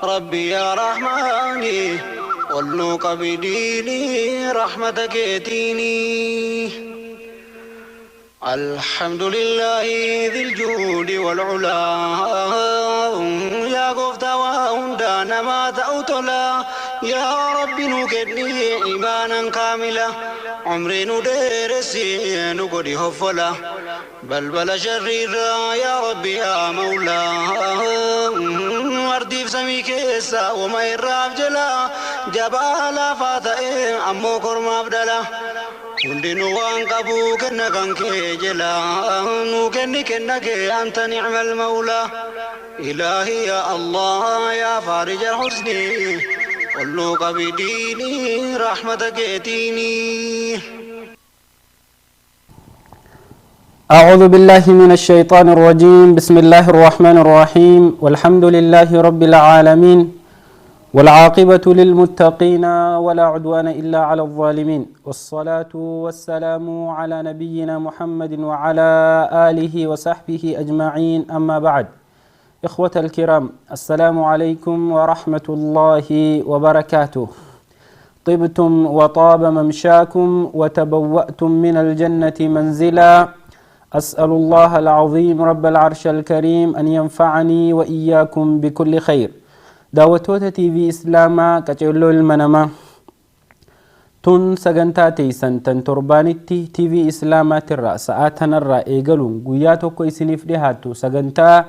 Rabbi yaa Rahmaani ol nuu qabi diinii rahmata keetiinii. الحمد لله ذي الجود والعلا يا قفتا وهندا نما تأوتلا يا رب نكدني إيمانا كاملا عمري ندرسي نقدي هفلا بل بل شرير يا ربي يا مولا أرضي في سمي كيسا وما يراف جلا جبال فاتئ أمو كرم أبدلا hundinuu waan qabu kenna kan kee jela nuu kenni kenna kee anta nicma almawlaa ilaahi ya allah yaa faarija alxusni ol nuu qabi diinii raxmata keetiinii. أعوذ بالله من الشيطان الرجيم. بسم الله الرحمن الرحيم، والحمد لله رب العالمين، والعاقبة للمتقين، ولا عدوان إلا على الظالمين، والصلاة والسلام على نبينا محمد وعلى آله وصحبه أجمعين، أما بعد. إخوة الكرام، السلام عليكم ورحمة الله وبركاته. طبتم وطاب ممشاكم وتبوأتم من الجنة منزلا. أسأل الله العظيم رب العرش الكريم أن ينفعني وإياكم بكل خير. Daawwattoota TV Islaamaa qaceelloo ilma namaa, tun sagantaa teeysan tan torbaanitti TV Islaamaatirraa sa'aa tanarraa eegaluun guyyaa tokko isiniif dhihaattu, sagantaa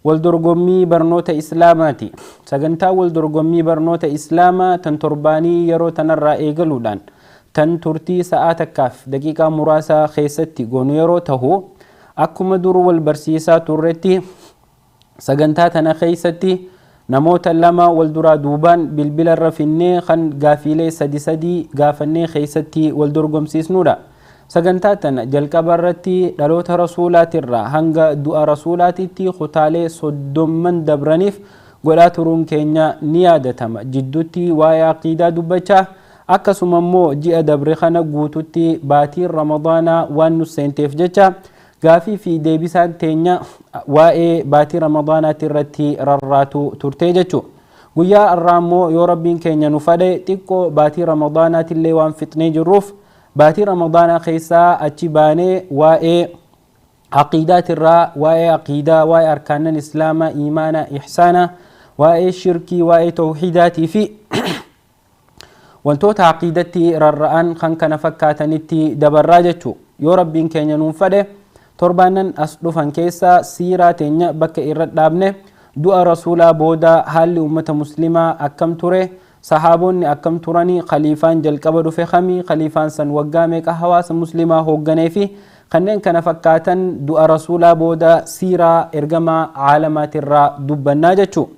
waldorgommii barnoota Islaamaati. Sagantaa waldorgommii barnoota Islaamaa tan torbaanii yeroo tanarraa eegaluudhaan tan turtii sa'aa takkaaf daqiiqaa muraasa keessatti goonu yeroo tahu, akkuma dur wal barsiisaa turretti sagantaa tana keessatti namoota lama wal duraa duubaan bilbila irra finnee kan gaafiilee sadi sadii gaafannee keessatti wal dorgomsiisnudha. Sagantaa tana jalqaba irratti dhaloota rasuulaatirraa hanga du'a rasuulaatitti kutaalee 30 dabraniif godhaa turuun keenya ni yaadatama. Jidduutti waa'ee aqiidaa dubbachaa, akkasuma immoo ji'a dabre kana guututti baatiin Ramadaanaa waan nu seenteef jecha gaafii fi deebisaan teenya waa'ee baatii Ramadaanaatti irratti rarraatu turtee jechuudha. Guyyaa irraa immoo yoo Rabbiin keenya nu fadhe, xiqqoo baatii Ramadaanaatillee waan fixnee jirruuf, baatii Ramadaanaa keessaa achi baanee waa'ee aqiidaatirraa, waa'ee aqiidaa, waa'ee arkaanan Islaamaa, iimaana, ihsaana, waa'ee shirkii, waa'ee tawxiidaatii fi wantoota aqiidatti rarra'an kan kana fakkaatanitti dabarraa jechuu. Yoo Rabbiin keenya nuun fadhe, torbaanan as dhufan keessa siiraa teenya bakka irra dhaabne, du'a rasuulaa booda haalli ummata Muslimaa akkam ture, sahaabonni akkam turanii, khaliifaan jalqaba dhufe kamii, khaliifaan san waggaa meeqa hawaasa Muslimaa hoogganee fi kanneen kana fakkaatan du'a rasuulaa booda siiraa ergamaa caalamaatirraa dubbannaa jechuu.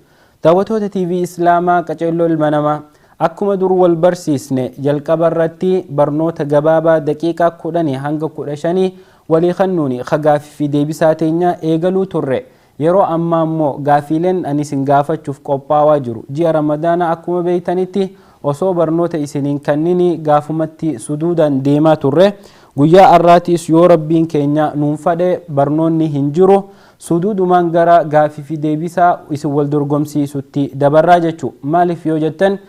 Daawwattoota TV Islaamaa qaceelloo ilma namaa, akkuma dur wal barsiisne jalqaba irratti barnoota gabaabaa daqiiqaa 10 hanga 15 walii kennuuni gaafii fi deebisaa teenya eegaluu turre. Yeroo ammaa immoo gaafiileen ani isin gaafachuuf qophaawaa jiru, ji'a Ramadaana akkuma beeytanitti osoo barnoota isiniin kannini gaafumatti suduudaan deemaa turre. Guyyaa har'aatiis yoo Rabbiin keenya nuun fadhe barnoonni hin jiru, suduudumaan gara gaafii fi deebisaa isin wal dorgomsiisutti dabarraa jechuu. Maaliif yoo jettan,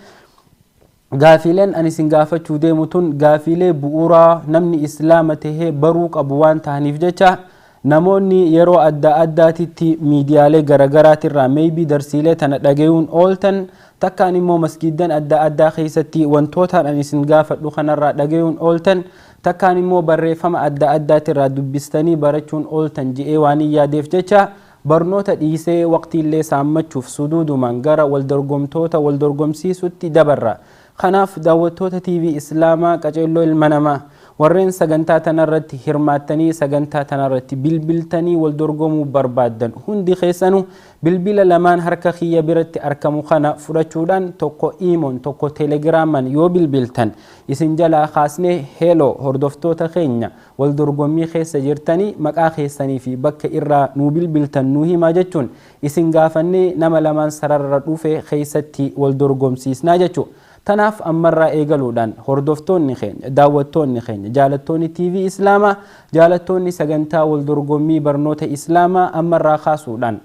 gaafiileen ani isin gaafachuu deemu tun gaafiilee bu'uuraa namni Islaama tahee baruu qabu waan ta'aniif jecha, namoonni yeroo adda addaatitti miidiyaalee garaagaraatirraa maybe darsiilee tana dhagayuun ooltan, takkaan immoo masgiiddan adda addaa keessatti wantootaan ani isin gaafadhu kanarraa dhagayuun ooltan, takkaan immoo barreeffama adda addaatirraa dubbistanii barachuun ooltan je'ee waan hin yaadeef jecha, barnoota dhiisee waqtiillee saammachuuf suduudumaan gara waldorgomtoota waldorgomsiisutti dabarra. Kanaaf daawwattoota TV Islaamaa qaceelloo ilma namaa, warreen sagantaa tanarratti hirmaattanii sagantaa tanarratti bilbiltanii wal dorgomuu barbaaddan hundi keessanuu bilbila lamaan harka kiyya biratti argamu kana fudhachuudhaan, tokko iimoon, tokko teelegiraaman yoo bilbiltan isin jalaa kaasnee, "Hello, hordoftoota keenya wal dorgommii keessa jirtanii, maqaa keessanii fi bakka irraa nuu bilbiltan nuu himaa," jechuun isin gaafannee nama lamaan sararra dhufe keessatti wal dorgomsiisnaa jechuudha. Tanaaf ammarraa eegaluudhaan hordoftoonni keenya, daawwattoonni keenya, jaalattoonni TV Islaamaa, jaalattoonni sagantaa wal dorgommii barnoota Islaamaa, ammarraa kaasuudhaan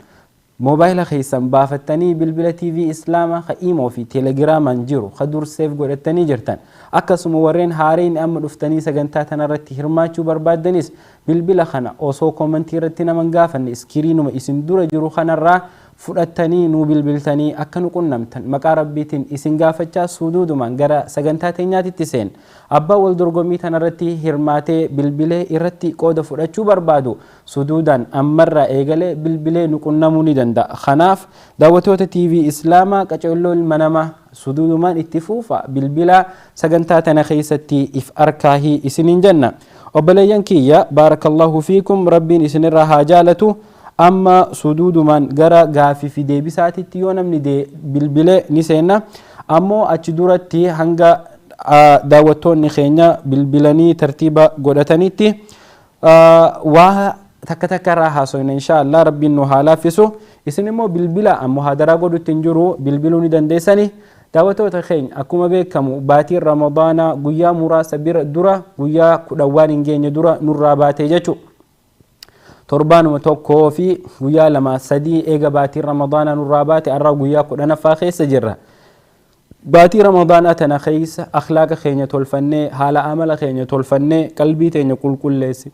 Moobaayila keessan baafattanii bilbila TV Islaamaa ka Imoo fi Teelegiraamaan jiru ka dur seef godhattanii jirtan. Akkasuma warreen haareen amma dhuftanii sagantaa tanarratti hirmaachuu barbaaddanis bilbila kana osoo koomentii irratti nama hin gaafanne iskiriinuma isin dura jiru kanarraa fudhattanii nuu bilbiltanii akka nu qunnamtan maqaa Rabbiitiin isin gaafachaa suuduudumaan gara sagantaa teenyaatitti seen. Abbaa wal dorgommii tanarratti hirmaatee bilbilee irratti qooda fudhachuu barbaadu suduudaan ammarraa eegalee bilbilee nu qunnamuu ni danda'a. Kanaaf daawwattoota TV Islaamaa, qaceelloo ilma namaa, suduudumaan itti fuufa bilbilaa sagantaa tana keessatti if arkaahii isiniin jenna. Obboleeyyan kiyya, baarakallahu fiikum, Rabbiin isinirraa haa jaalatu. Amma suduudumaan gara gaafii fi deebisaatitti yoo namni bilbilee ni seenna. Ammoo achi duratti hanga daawwattoonni keenya bilbilanii tartiiba godhatanitti waa takka takka irraa haasofna, insha Allah Rabbiin nu haa laaffisu. Isin immoo bilbila ammoo hadaraa godhutti hin jiru, bilbiluu ni dandeessani. Daawwattoota keenya, akkuma beekamu baatiin Ramadaanaa guyyaa muraasa bira dura, guyyaa 10 waan hin geenye dura nurraa baatee jechuudha. Torbaanuma tokkoo fi guyyaa 2 3 eega baatiin Ramadaanaa nurraa baate, har'a guyyaa 10ffaa keessa jirra. Baatii Ramadaanaa tana keessa akhlaaqa keenya tolfannee, haala amala keenya tolfannee, qalbii teenya qulqulleessine,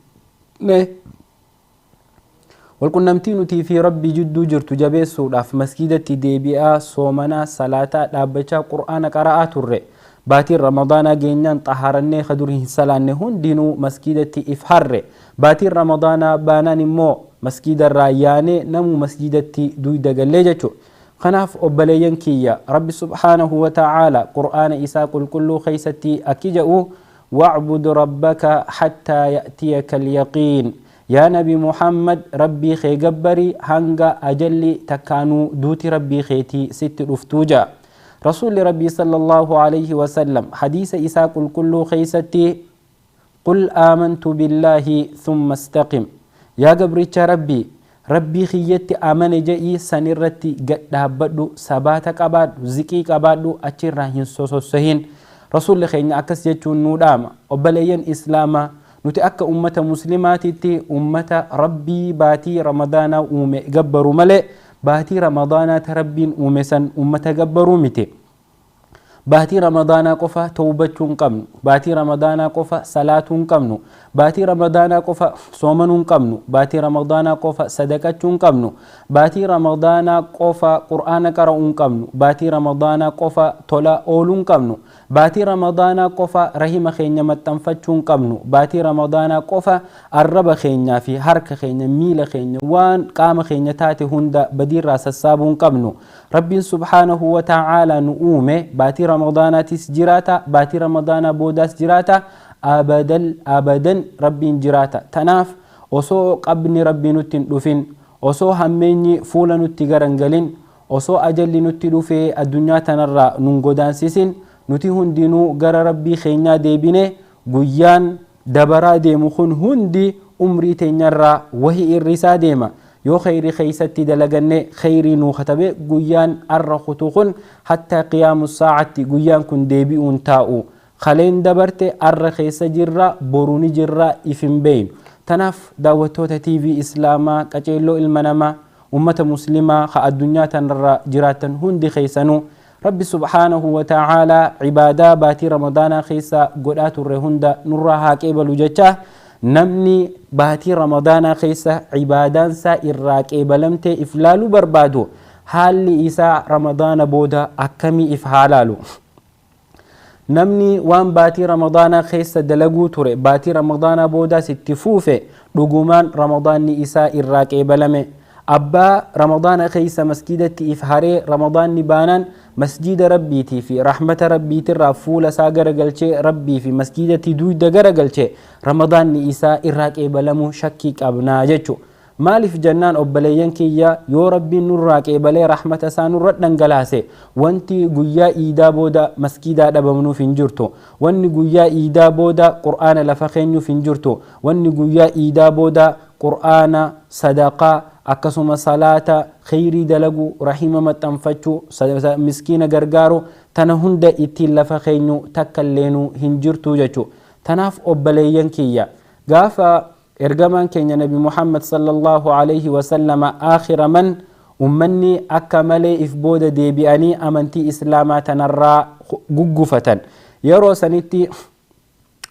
walqunnamtii nutii fi Rabbii jidduu jirtu jabeessuudhaaf masgiidatti deebi'aa, soomanaa, salaataa, dhaabbachaa, qur'aana qara'aa turre. Baatiin Ramadaanaa geenyaan xahaarannee ka dur hin salaanne hundinuu masgiidatti if harre. Baatiin Ramadaanaa baanaan immoo masgiidarraa yaanee namuu masgiidatti duyda gallee jechuudha. Kanaaf obboleeyyan kiyya, Rabbi subhaanahu wa ta'aala qur'aana isaa qulqulluu keessatti akki jedhu: wa'bud rabbaka hattaa ya'tiyaka al-yaqiin. Yaa Nabi Muhammad, Rabbii kee gabbari hanga ajalli takkaanuu duuti Rabbii keetii sitti dhuftuu ja'a. Rasuulli Rabbii sallallahu alayhi wasallam hadiisa isaa qulqulluu keessatti: qul aamantu billaahi thumma istaqim. Yaa gabricha Rabbii, Rabbii kiyyatti amane je'ii sanirratti gad dhaabbadhu, sabaata qabaadhu, ziqii qabaadhu, achirraa hin sosossohin. Rasuulli keenya akkas jechuun nuu dhaama. Obboleeyyan Islaamaa, nuti akka ummata Muslimaatitti ummata Rabbii baatii Ramadaanaa uume gabbaru malee baatii Ramadaanaa ta Rabbiin uume san ummata gabbaruu miti. Baatii Ramadaanaa qofa tawbachuu hin qabnu. Baatii Ramadaanaa qofa salaatuu hin qabnu. Baatii Ramadaanaa qofa soomanuu hin qabnu. Baatii Ramadaanaa qofa sadaqachuu hin qabnu. Baatii Ramadaanaa qofa Qur'aana qara'uu hin qabnu. Baatii Ramadaanaa qofa tola ooluu hin qabnu. Baatii Ramadaanaa qofa rahima keenya maxxanfachuu hin qabnu. Baatii Ramadaanaa qofa arraba keenyaa fi harka keenya, miila keenya, waan qaama keenya taate hunda badiirraa sassaabuu hin qabnu. Rabbiin subhaanahu wa ta'aalaa nu uume baatii Ramadaanaatis jiraata, baatii Ramadaanaa boodaas jiraata, abadal abadan Rabbiin jiraata. Tanaaf osoo qabni Rabbii nutti hin dhufin, osoo hammeenyi fuula nutti garangalin, osoo ajalli nutti dhufee addunyaa tanarraa nun godaansisin, nuti hundinuu gara Rabbii keenyaa deebine. Guyyaan dabaraa deemu kun hundi umrii teenyarraa wahi irrisaa deema. Yoo kheyrii keeysatti dalaganne kheyrii nuu katabe. Guyyaan arra kutu kun hattaa qiyaamu saa'atti guyyaan kun deebi'uun taa'u. Kaleen dabarte, arra keessa jirra, boru ni jirra if hin beeynu. Tanaaf daawwattoota TV Islaamaa, qaceelloo ilma namaa, ummata Muslimaa ka addunyaa tanarra jiraattan hundi keessanuu, Rabbi subhaanahu wa ta'aalaa ibaadaa baatii Ramadaanaa keessa godhaa turre hunda nurraa haa qeebalu jecha, namni baatii Ramadaanaa keessa ibaadaansaa irraa qeebalamtee if laaluu barbaadu haalli isaa Ramadaana booda akkamii if haa laalu. Namni waan baatii Ramadaanaa keessa dalaguu ture baatii Ramadaanaa boodaas itti fuufe dhugumaan Ramadaanni isaa irraa qeebalame. Abbaa Ramadaana keessa masgiidatti if haree Ramadaanni baanaan masjiida Rabbiitii fi rahmata Rabbiitirraa fuula isaa garagalchee Rabbii fi masgiidatti duyda garagalche Ramadaanni isaa irraa qeebalamuu shakkii qabnaa jechu. Maaliif jennaan, obboleeyyan kiyya, yoo Rabbiin nurraa qeebalee rahmata isaa nurra dhangalaase, wanti guyyaa iidaa booda masgiidaa dhabamnuuf hin jirtu. Wanni guyyaa iidaa booda Qur'aana lafa keenyuuf hin jirtu. Wanni guyyaa iidaa booda Qur'aana, sadaqaa, akkasuma salaata, kheyrii dalagu, rahima maxxanfachuu, miskiina gargaaru, tana hunda ittiin lafa keenyu takka illeenuu hin jirtu jechu. Tanaaf obboleeyyan kiyya, gaafa ergamaan keenya Nabi Muhammad sallallahu alayhi wasallama aakhira man Ummanni akka malee if booda deebi'anii amantii islaamaa tanarraa guggufatan. Yeroo sanitti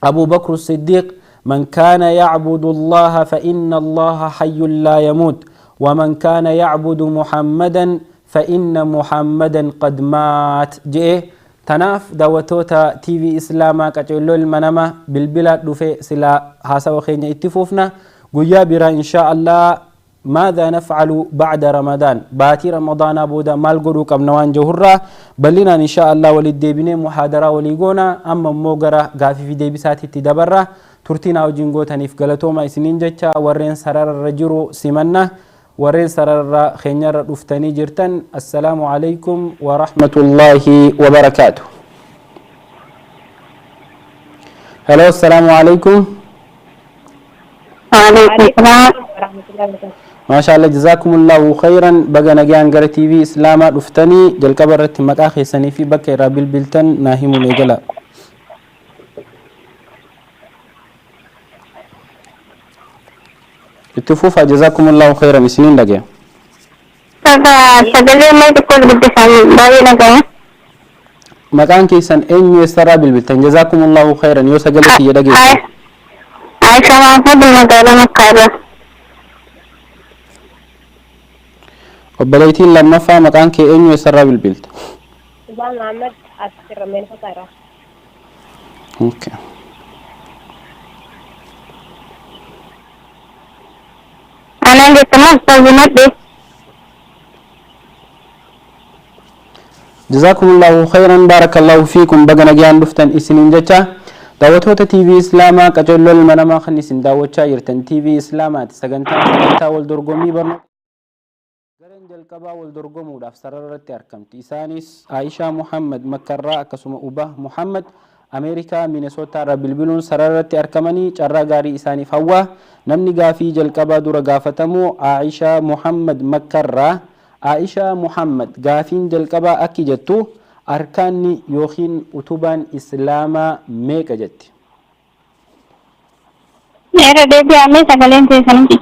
Abu Bakr Siddiq من كان يعبد الله فإن الله حي لا يموت ومن كان يعبد محمدا فإن محمدا قد مات جئ. تناف داوتوتا تي في إسلاما كتلو المنما بالبلاد دفي سلا هاسا وخينيا اتفوفنا قيا برا إن شاء الله. ماذا نفعل بعد رمضان؟ باتي رمضان بودا مال قدو كم نوان جهرة بلنا إن شاء الله ولد ديبني محاضرة وليقونا أما موغرة غافي في ديبساتي تدبرة ترتينا وجنغوتاني في غلطوما إسنين جتشا ورين سرار الرجرو سيمنا ورين سرار خينير رفتني جرتن. السلام عليكم ورحمة الله وبركاته. هلو السلام عليكم. وعليكم السلام ورحمة الله وبركاته. ما شاء الله جزاكم الله خيرا. بقى نجان غير تي في اسلاما رفتني جلقبرت مقا خيسني في بكيرا بالبلتن ناهيم نيجلا. اتفوفا جزاكم الله خيرا. سنين لقيا مكان كيسن ان يسرا بالبلتن جزاكم الله خيرا. يوسا جلتي يدقي عائشة محمود المقالة مقالة. Obboleettiin lammaffaa maqaan kee eenyu eessarraa bilbilta? Ubaa Muhammad Asirra Minnesota. Okay. Anaan jettama Ustaaz Madde. Jazakumullahu khairan barakallahu fiikum. Baga nagaan dhuftan isiniin jecha daawwattoota TV Islaamaa qajeeloo ilma namaa kan isin daawwachaa jirtan TV Islaamaati. Sagantaa wal dorgommii barnoota gareen jalqabaa wal dorgomuudhaaf sarara irratti argamti. Isaanis Aishaa Muhammad Makkarraa akkasuma Ubaa Muhammad Ameerikaa Minesotaa irraa bilbiluun sarara irratti argamanii carraa gaarii isaaniif hawwaa. Namni gaafii jalqabaa dura gaafatamu Aishaa Muhammad Makkarraa. Aishaa Muhammad gaafiin jalqabaa akki jettu arkaanni yookiin utubaan islaamaa meeqa jetti? Irra deebi'amee sagaleen keessan hin.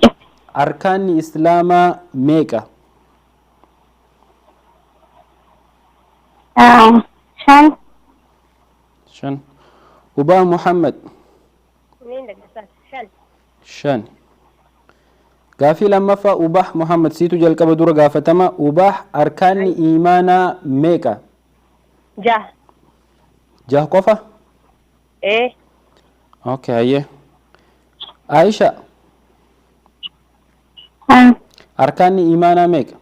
Arkaanni islaamaa meeqa? 5. 5. Ubaa Muhammad. 5. Gaafii lammaffaa Ubaa Muhammad siitu jalqaba dura gaafatama. Ubaa arkaanni iimaanaa meeqa? 6. 6 qofa? Ee. Okay, hayyee. Aisha. Arkaanni iimaanaa meeqa?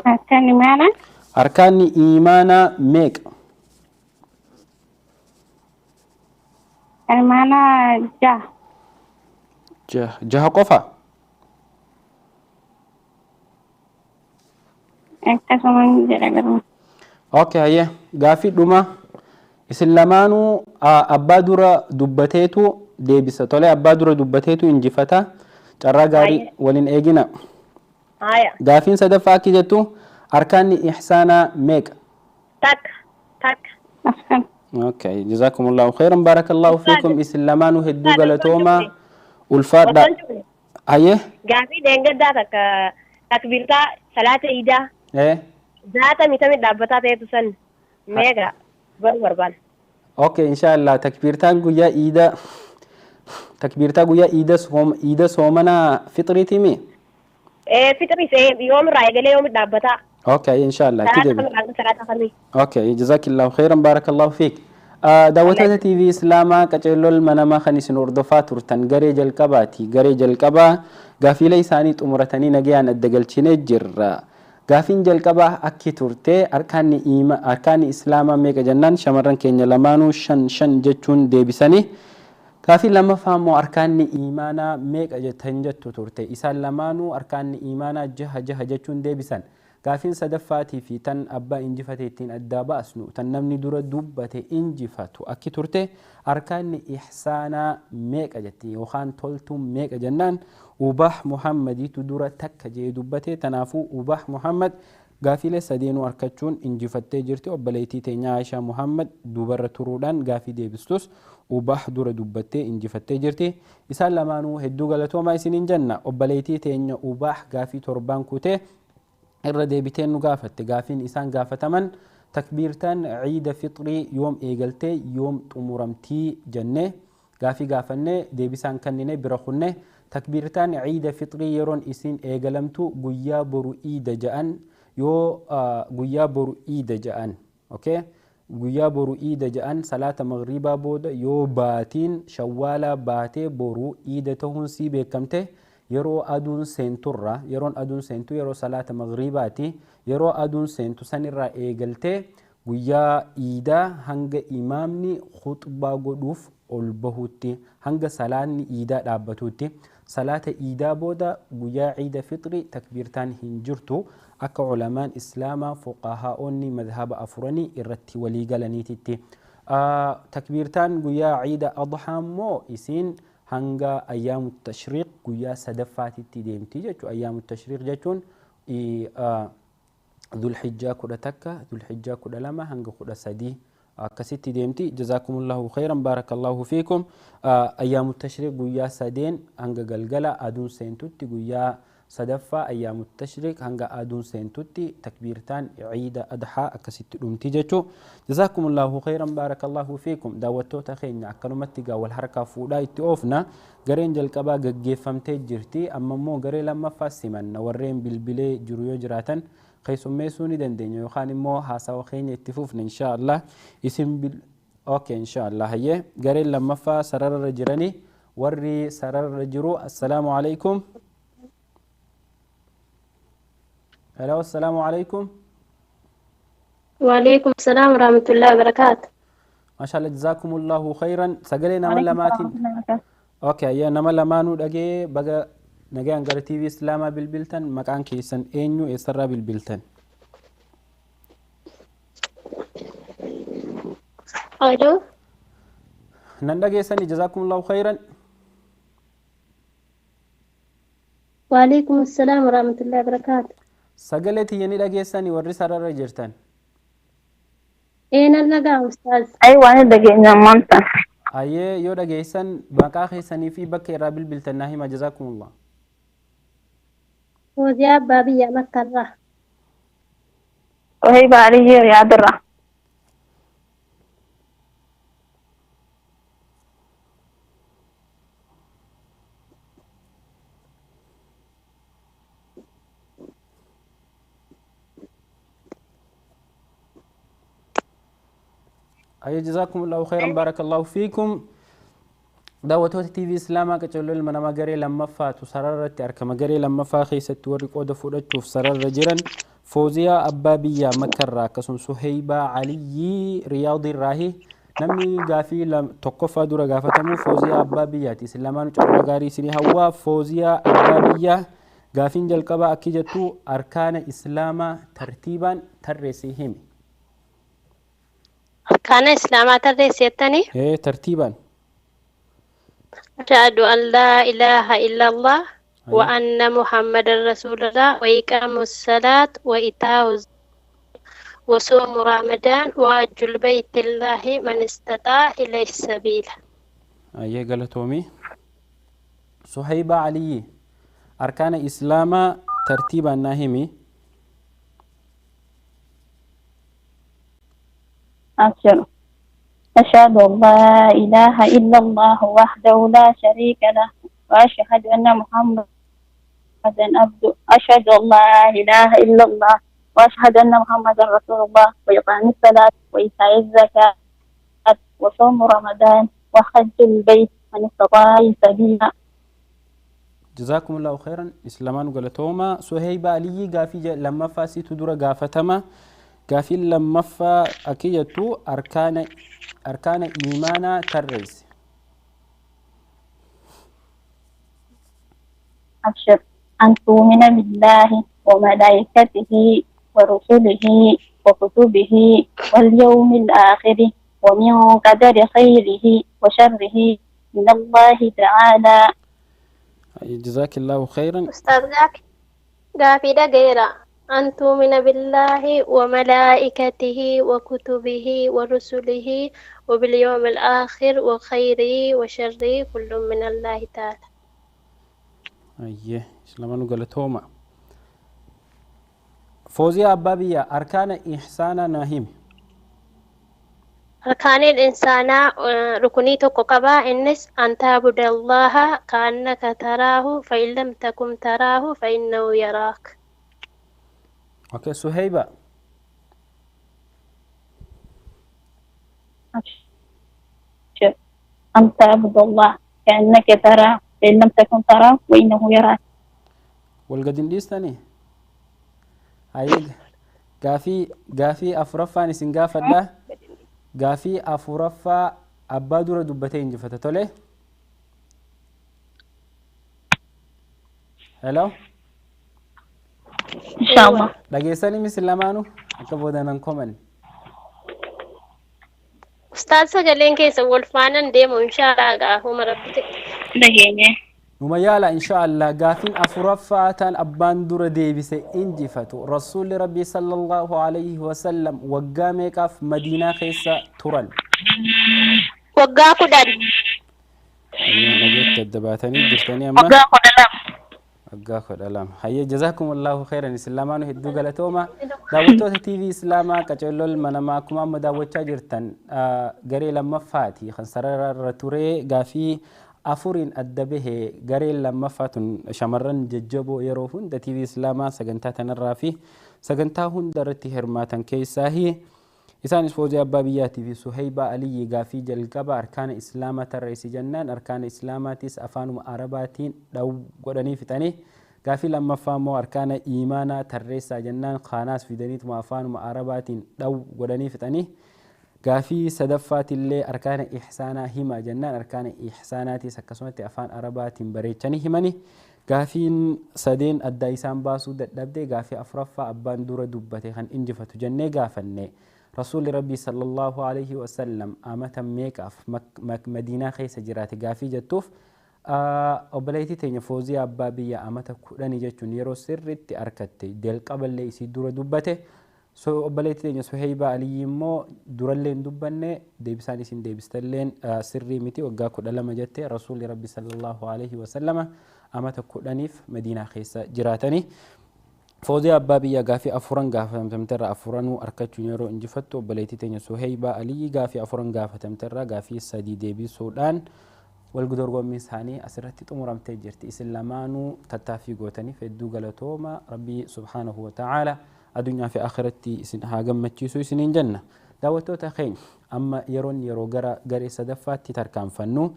Arkaanni iimaanaa? Arkaanni iimaanaa meeqa? Iimaanaa 6. 6 qofa? Akkasuma jedha garuu. Okay, hayyee. Gaafii dhuma isin lamaanuu abbaa dura dubbateetu deebisa. Tole abbaa dura dubbateetu injifata. Carraa gaarii waliin eegina. Gaafiin sadaffaa akki jettu arkaanni ihsaanaa meeqa? 1. Okay, jazakumullahu khairan barakallahu fiikum. Isin lamaanuu hedduu galatooma. Ulfaadha. Hayyee. Gaafii deengaddaa takka takbiirtaa salaata iidaa. Zaata mitamii dhaabbataa ta'etu san meeqa baruu barbaanna. Okay, inshallah takbiirtaan guyyaa iidaa takbiirtaa guyyaa iida soomanaa fixriiti mi? Fixriis yoomirraa eegalee yoomi dhaabbataa. Okay, inshallah itti deebi. Okay, jazakillahu khairan barakallahu fiik. Daawwattoota TV Islaamaa qajeeloo ilma namaa kan isin hordofaa turtan garee jalqabaati. Garee jalqabaa gaafiilee isaanii xumuratanii nagayaan adda galchinee jirra. Gaafiin jalqabaa akki turte arkaanni islaamaa meeqa jennaan shamarran keenya lamaanuu 5 5 jechuun deebisanii. Gaafii lammaffaa immoo arkaanni iimaanaa meeqa jettan jettu turte. Isaan lamaanuu arkaanni iimaanaa 6 6 jechuun deebisan. Gaafiin sadaffaatii fi tan abbaa injifate ittiin addaa baasnu tan namni dura dubbate injifatu akki turte arkaanni ihsaanaa meeqa jetti yookaan toltuun meeqa jennaan Ubah Muhammadiitu dura takka jee dubbate. Tanaafuu Ubah Muhammad Gaafiilee sadeenuu argachuun injifattee jirti. Obboleettii teenya Aishaa Muhammad duubarra turuudhaan gaafii deebistus Ubah dura dubbattee injifattee jirti. Isaan lamaanuu hedduu galatoomaa isiniin jenna. Obboleettii teenya Ubah gaafii torbaan kutee irra deebitee nu gaafatte. Gaafiin isaan gaafataman takbiirtaan ciida fixrii yoom eegaltee, yoom xumuramtii jennee gaafii gaafannee deebisaan kennine bira kunne. Takbiirtaan ciida fixrii yeroon isin eegalamtu guyyaa boru iida ja'an, yoo guyyaa boru iida ja'an, okay, guyyaa boru iida ja'an salaata magriibaa booda yoo baatiin shawwaalaa baatee boru iida ta'uun sii beekamte, yeroo aduun seenturra, yeroon aduun seentu yeroo salaata magriibaati, yeroo aduun seentu sanirraa eegaltee guyyaa iidaa hanga imaamni khuxbaa godhuuf ol bahutti, hanga salaanni iidaa dhaabbatutti. Salaata iidaa booda guyyaa ciida fixrii takbiirtaan hin jirtu, akka culamaan islaamaa fuqahaa'onni madhaba afuranii irratti walii galaniititti. Takbiirtaan guyyaa ciida adhaa immoo isiin hanga ayyaamu tashriiq guyyaa sadaffaatitti deemti jechuudha. Ayyaamu tashriiq jechuun Dhulhijjaa 11, Dhulhijjaa 12 hanga 13 akkasitti deemti. Jazaakumullahu khayran, baarakallahu fiikum. Ayyaamu tashriiq guyyaa sadeen hanga galgala aduun seentutti, guyyaa sadaffaa ayyaamu tashriiq hanga aduun seentutti takbiirtaan ciida adhaa akkasitti dhumti jechuu. Jazaakumullahu khayran, baarakallahu fiikum. Daawwattoota keenya, akkanumatti gaa wal harkaa fuudhaa itti oofna. Gareen jalqabaa gaggeeffamtee jirti. Amma immoo garee lammaffaa simanna. Warreen bilbilee jiru yoo jiraatan keessummeessuu ni dandeenya, yookaan immoo haasawa keenya itti fufna insha Allah. Isin bil okay, insha Allah. Hayyee, gareen lammaffaa sararra jiranii, warri sararra jiru, assalaamu alaikum. Hello, assalaamu alaikum. وعليكم السلام ورحمة الله وبركاته. Mashallah, jazakumullahu khairan. Sagalee nama lamaatiin, okay, ayyaa, nama lamaanuu dhagee. Baga nagaan gara TV Islaamaa bilbiltan. Maqaan keessan eenyu, eessarraa bilbiltan? ألو. Nan dhageessani? Jazakumullahu khairan. وعليكم السلام ورحمة الله وبركاته. Sagalee tiyya ni dhageessani, warri sararra jirtan? إيه، نلقى أستاذ. Aywa, ni dhageenya ammaan. Ayyee, yoo dhageessan maqaa keessanii fi bakka irraa bilbiltan naa hima, jazakumullah. فوزيا أبا بيا مكة. Wahiba Aliyyii Riyaadirra. Ayyee, jazakumullahu khairan, barakallahu fiikum. Daawwattoota TV Islaamaa, qacarroo ilma namaa, garee lammaffaatu sararratti argama. Garee lammaffaa keessatti warri qooda fudhachuuf sararra jiran Fooziyaa Abbaa Biyyaa Makkarraa, akkasumas Suheybaa Aliyyii Riyaadiirraahi. Namni gaafii tokkoffaa dura gaafatamu Fooziyaa Abbaa Biyyaati. Isin lamaanuu carraa gaarii isinii hawwaa. Fooziyaa Abbaa Biyyaa, gaafiin jalqabaa akki jettu: arkaana Islaamaa tartiibaan tarreessii himi. أركان الإسلام tarreessitanii? Ee, tartiibaan. أشهد أن لا إله إلا الله وأن محمدا رسول الله وإقام الصلاة وإيتاء الزكاة وصوم رمضان وحج البيت الله من استطاع إليه سبيلا. Ayyee, galatoomii. Suhaybaa Aliyyi, arkaana Islaamaa tartiibaan naa himi. أبشر. أشهد أن لا إله إلا الله وحده لا شريك له وأشهد أن محمدا عبده، أشهد أن لا إله إلا الله وأشهد أن محمدا رسول الله، وإقام الصلاة وإيتاء الزكاة وصوم رمضان وحج البيت من استطاع سبيلا. Jazakumullahu khairan. Islamaan galatooma. Suhaybaa Aliyyi, gaafii lammaffaa situ dura gaafatama. Gaafiin lammaffaa akki jettu: arkaana iimaanaa tarreessi. أبشر. أن تؤمن بالله وملائكته ورسله وكتبه واليوم الآخر ومن قدر خيره وشره من الله تعالى. Jazakillahu khairan. Ustaaz, gaafii dhagayeera. أن تؤمن بالله وملائكته وكتبه ورسله وباليوم الآخر وخيره وشره كل من الله تعالى. Ayyee, islaamanu galatooma. Fooziyaa abbaa biyya, arkaana ihsaanaa naa himi. أركان الإنسان ركني قبا إنس أن تعبد الله كأنك تراه فإن لم تكن تراه فإنه يراك. Okay, Suhayba. أن تعبد الله كأنك تراه فإن لم تكن تراه وإنه يراك. Wal gad hin dhiistanii? Ayyee, gaafii afuraffaan isin gaafadha. Gaafii afuraffaa abbaa dura dubbatee injifata, tole? Hello. إن شاء الله. Dhageessanii misin lamaanuu akka boodanan koman. Ustaaz, sagaleen keessa wal faanaan deemu, inshaallah gaafuma rabbi ta'e. Dhageenye. Numa yaala, insha Allah. Gaafiin afuraffaa tan abbaan dura deebise injifatu. Rasuulli Rabbii sallallahu alayhi wasallam waggaa meeqaaf Madiinaa keessa turan? Waggaa 10. Dhageetti adda baatanii jirtanii amma. Waggaa 12. Waggaa 12. Hayyee, jazakumullahu khairan, isin lamaanuu hedduu galatooma. Daawwattoota TV Islaamaa qaceellol manamaa, akkuma amma daawwachaa jirtan garee lammaffaati kan sarara irra ture gaafii afuriin adda bahe. Gareen lammaffaa tun shamarran jajjaboo yeroo hunda TV Islaamaa sagantaa tanarraa fi sagantaa hunda irratti hirmaatan keessaahi. Isaanis Foozii Abbaa Biyyaatii fi Suhaybaa Aliyyi. Gaafii jalqaba arkaana Islaamaa tarreessi jennaan arkaana Islaamaatis afaanuma Arabaatiin dhaw godhanii fixanii, gaafii lammaffaa immoo arkaana iimaanaa tarreessaa jennaan kaanaas fidaniituma afaanuma Arabaatiin dhaw godhanii fixanii, gaafii sadaffaatillee arkaana ihsaanaa hima jennaan arkaana ihsaanaatis akkasumatti afaan Arabaatiin bareechanii himanii, gaafiin sadeen addaa isaan baasuu dadhabde. Gaafii afuraffaa abbaan dura dubbate kan injifatu jennee gaafanne. Rasuulli Rabbii sallallahu alaihi wasallam amata meeqaaf Madiinaa keessa jiraate gaafii jettuuf, obboleettii teenya Foozii Abbaa Biyya amata 10 jechuun yeroo sirriitti arkatte, jalqaballee isii dura dubbate. Obboleettii teenya Suheybaa Aliyyi immoo durallee hin dubbanne, deebisaan isin deebistalleen sirrii miti. Waggaa 12 jette. Rasuulli Rabbi sallallahu alaihi wasallama amata 10f Madiinaa keessa jiraatanii. Foozii Abbaa Biyya gaafii afuran gaafatamterraa afuranuu argachuun yeroo injifattu, obboleettii teenya Suheybaa Aliyyi gaafii afuran gaafatamterraa gaafii sadii deebisuudhaan wal dorgommiin isaanii asirratti xumuramtee jirti. Isin lamaanuu tattaaffii gootaniif hedduu galatooma. Rabbii subhaanahu wa ta'aala addunyaa fi akhiratti isin haa gammachiisu isiniin jenna. Daawwattoota keenya, amma yeroon yeroo gara garee sadaffaatti tarkaanfannu,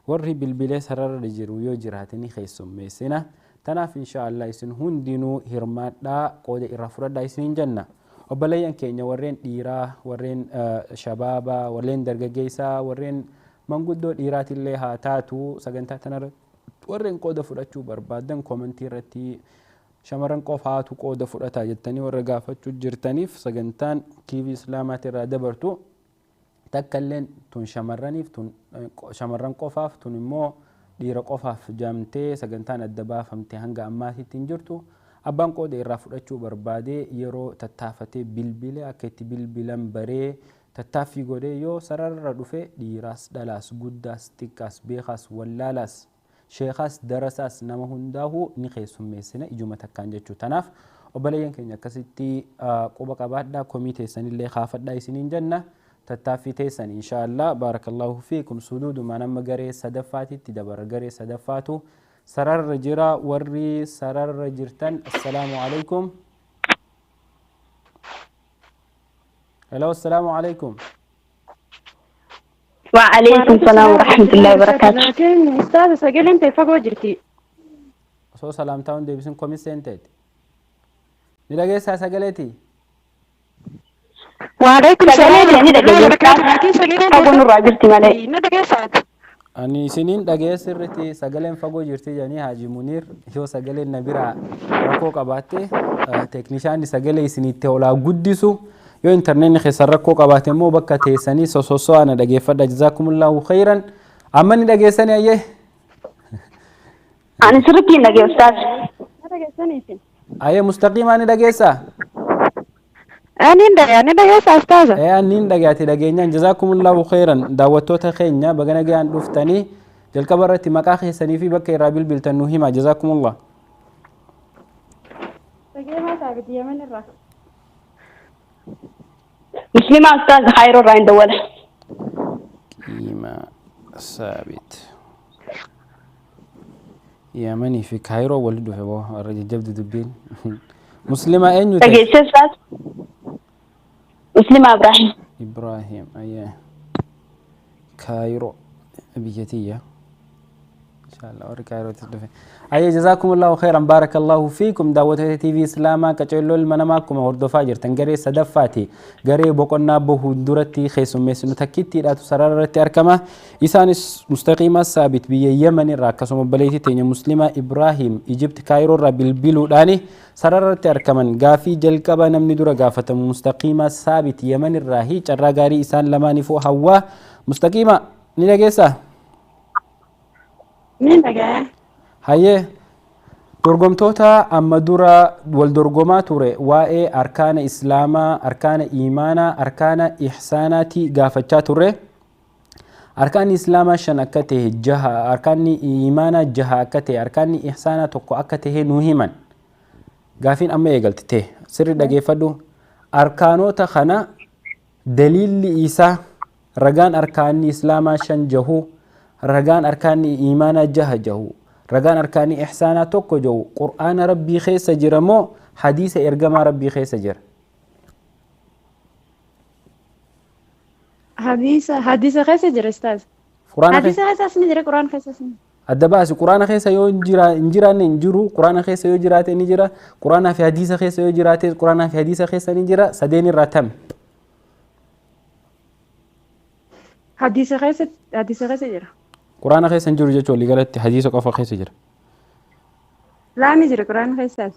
warri bilbilee sararra jiru yoo jiraatanii keessummeessina. Tanaaf insha Allah isin hundinuu hirmaadhaa, qooda irraa fudhadhaa isiniin jenna. Obboleeyyan keenya warreen dhiiraa, warreen shabaabaa, warreen dargaggeessaa, warreen manguddoo dhiiraatillee haa taatu, sagantaa tanarra warreen qooda fudhachuu barbaadan, koomentii irratti shamarran qofaatu qooda fudhataa jettanii warra gaafachuu jirtaniif, sagantaan TV Islaamaati irraa dabartu takka illeen tun shamarraniif, tun shamarran qofaaf, tun immoo dhiira qofaaf jaamtee sagantaan adda baafamte hanga ammaatitti hin jirtu. Abbaan qooda irraa fudhachuu barbaadee yeroo tattaafatee bilbile, akka itti bilbilan baree tattaaffii godhee yoo sararra dhufe, dhiiraas dhalaas, guddaas xiqqaas, beekaas wallaalaas, sheekaas darasaas, nama hundaa'uu ni keessummeessina ijuma takkaan jechuu. Tanaaf obboleeyyan keenya akkasitti quba qabaadhaa, komii teessanillee kaafadhaa isiniin jenna. Tattaaffii teessan inshaallah, baarakallahu fiikum. Suduudumaan amma garee sadaffaatitti dabara. Garee sadaffaatu sararra jira. Warri sararra jirtan, assalaamu alaikum. Hello, assalaamu alaikum. وعليكم السلام ورحمة الله وبركاته. Laakiin ustaaza, sagaleen ta'e fagoo jirti. Osoo salaamtaa hun deebisin komis seenteeti. Ni dhageessaa sagaleeti? وعليكم Sagalee السلام ni ورحمة الله dhageenya. وبركاته. Laakiin sagaleen Fagoo nurraa jirti malee. Na dhageessaati. Ani isiniin dhagee sirriitti. Sagaleen fagoo jirti jedhanii Haaji Muniir. Yoo sagaleen na biraa rakkoo qabaatte, teeknishaanni sagalee isinitti olaa guddisu. Yoo intarneetni keessan rakkoo qabaate immoo bakka teessanii sossoso'aa na dhageeffadha. Jazaakumullahu khayran. Amma ni dhageessanii? Ayyee. Ani sirriitti hin dhagee, ustaaz. Na dhageessanii isin. Ayyee mustaqiimaa ni dhageessaa? Ani dhagaa ni dhageessa ustaaza. Ee anniin dhagaate dhageenyaan jazaakumullahu khayran daawwattoota keenya baga nagaan dhuftanii jalqaba irratti maqaa keessanii fi bakka irraa bilbiltan nu hima jazaakumullah. Dhageemaa saabit Yemen irraa. Muslima ustaaz Kaayiroo irraa hin dawwala. Qiima saabit. Yamanii fi Kaayiroo walitti dhufe boo warra jajjabdu dubbiin. Muslima eenyu ta'e? Dhageessee ustaaz? Muslima Ibrahim. Ibrahim ayyee. Kaayiroo biyya tiyya. Inshallah warri Kaayirootis dhufe. Ayyee jazaakumullahu khairan baarakallahu fiikum daawwattoota TV Islaamaa qaceelloo ilma namaa akkuma hordofaa jirtan garee sadaffaati. Garee boqonnaa bahuun duratti keessummeessinu takkittiidhaatu sarara irratti argama. Isaanis Mustaqiima Saabit biyya Yemen irraa akkasuma obboleettii teenya Muslima Ibrahim Ijipt Kaayiroo irraa bilbiluudhaani sarara irratti argaman. Gaafii jalqaba namni dura gaafatamu Mustaqiima Saabit Yemen irraa carraa gaarii isaan lamaaniifuu hawwaa. Mustaqiima ni dhageessaa? Ni dhagaa. Hayyee dorgomtoota amma dura wal dorgomaa ture waa'ee arkaana islaamaa, arkaana iimaanaa, arkaana ihsaanaati gaafachaa turre. Arkaanni islaamaa shan akka ta'e jaha, arkaanni iimaanaa jaha akka ta'e, arkaanni ihsaanaa tokko akka ta'e nuu himan. Gaafiin amma eegalte ta'e sirri dhageeffadhu. Arkaanota kana daliilli isaa ragaan arkaanni islaamaa shan jahu, ragaan arkaanni iimaanaa jaha jahu, ragaan arkaanni ihsaanaa tokko jahu qur'aana rabbii keessa jira moo hadiisa ergamaa rabbii keessa jira? Hadiisa keessa jira ustaaz. Qur'aana Hadiisa keessas ni jira qur'aana keessas ni. Adda baasi qur'aana keessa yoo hin jiraanne hin jiru, qur'aana keessa yoo jiraate ni jira, qur'aanaa fi hadiisa keessa yoo jiraate qur'aanaa fi hadiisa keessa ni jira, sadeen irraa tame. Hadiisa keessa jira. Qur'aana keessa hin jiru jechuun waliigalatti hadiisa qofa keessa jira. Laa ni jira qur'aana keessaas.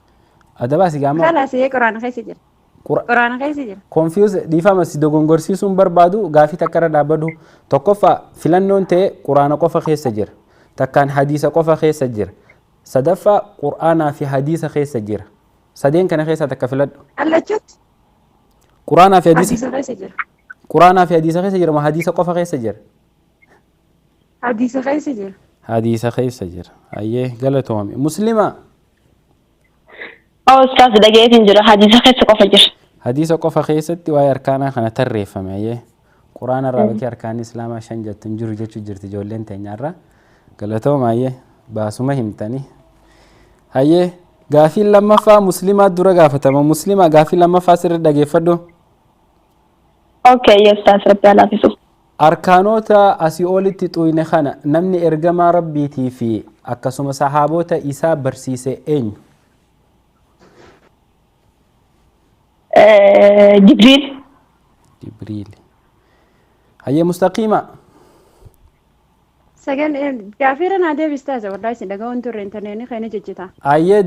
Adda baasi gaama. Kalaas ee qur'aana keessa jira. Qur'aana keessa jira. Confuse dhiifama si dogongorsiisuun barbaadu gaafii takka irra dhaabbadhu. Tokkoffaa filannoon ta'e qur'aana qofa keessa jira. Takkaan hadiisa qofa keessa jira. Sadaffaa qur'aanaa fi hadiisa keessa jira. Sadeen kana keessaa takka filadhu. Allachuutti. Qur'aanaa fi hadiisa. Hadiisa keessa jira. Qur'aanaa fi hadiisa keessa jira moo hadiisa qofa keessa jira? Hadiisa keessa jira. Hadiisa keessa jira. Ayyee galatoome. Muslima. Oo ustaaz dhageetiin jira hadiisa keessa qofa jira. Hadiisa qofa keessatti waa'ee arkaanaa kana tarreeffame ayyee. Quraana irraa bakki arkaanni islaamaa shan jettu hin jiru jechuu jirti ijoolleen teenyarra. Galatooma ayyee baasuma himtanii. Ayyee gaafiin lammaffaa muslimaa dura gaafatama. Muslima gaafii lammaffaa sirri dhageeffadhu. Okay ustaaz rabbi alaafisu. Arkaanota asii olitti xuyne kana namni ergamaa rabbiitii fi akkasuma sahaabota isaa barsiise eenyu? Jibriil. Jibriil. Hayyee mustaqiima. Sagal gaafiira naa deebistaa isa wallahi isin dhaga'uun turre intarneetni keenya ciccita. Hayyee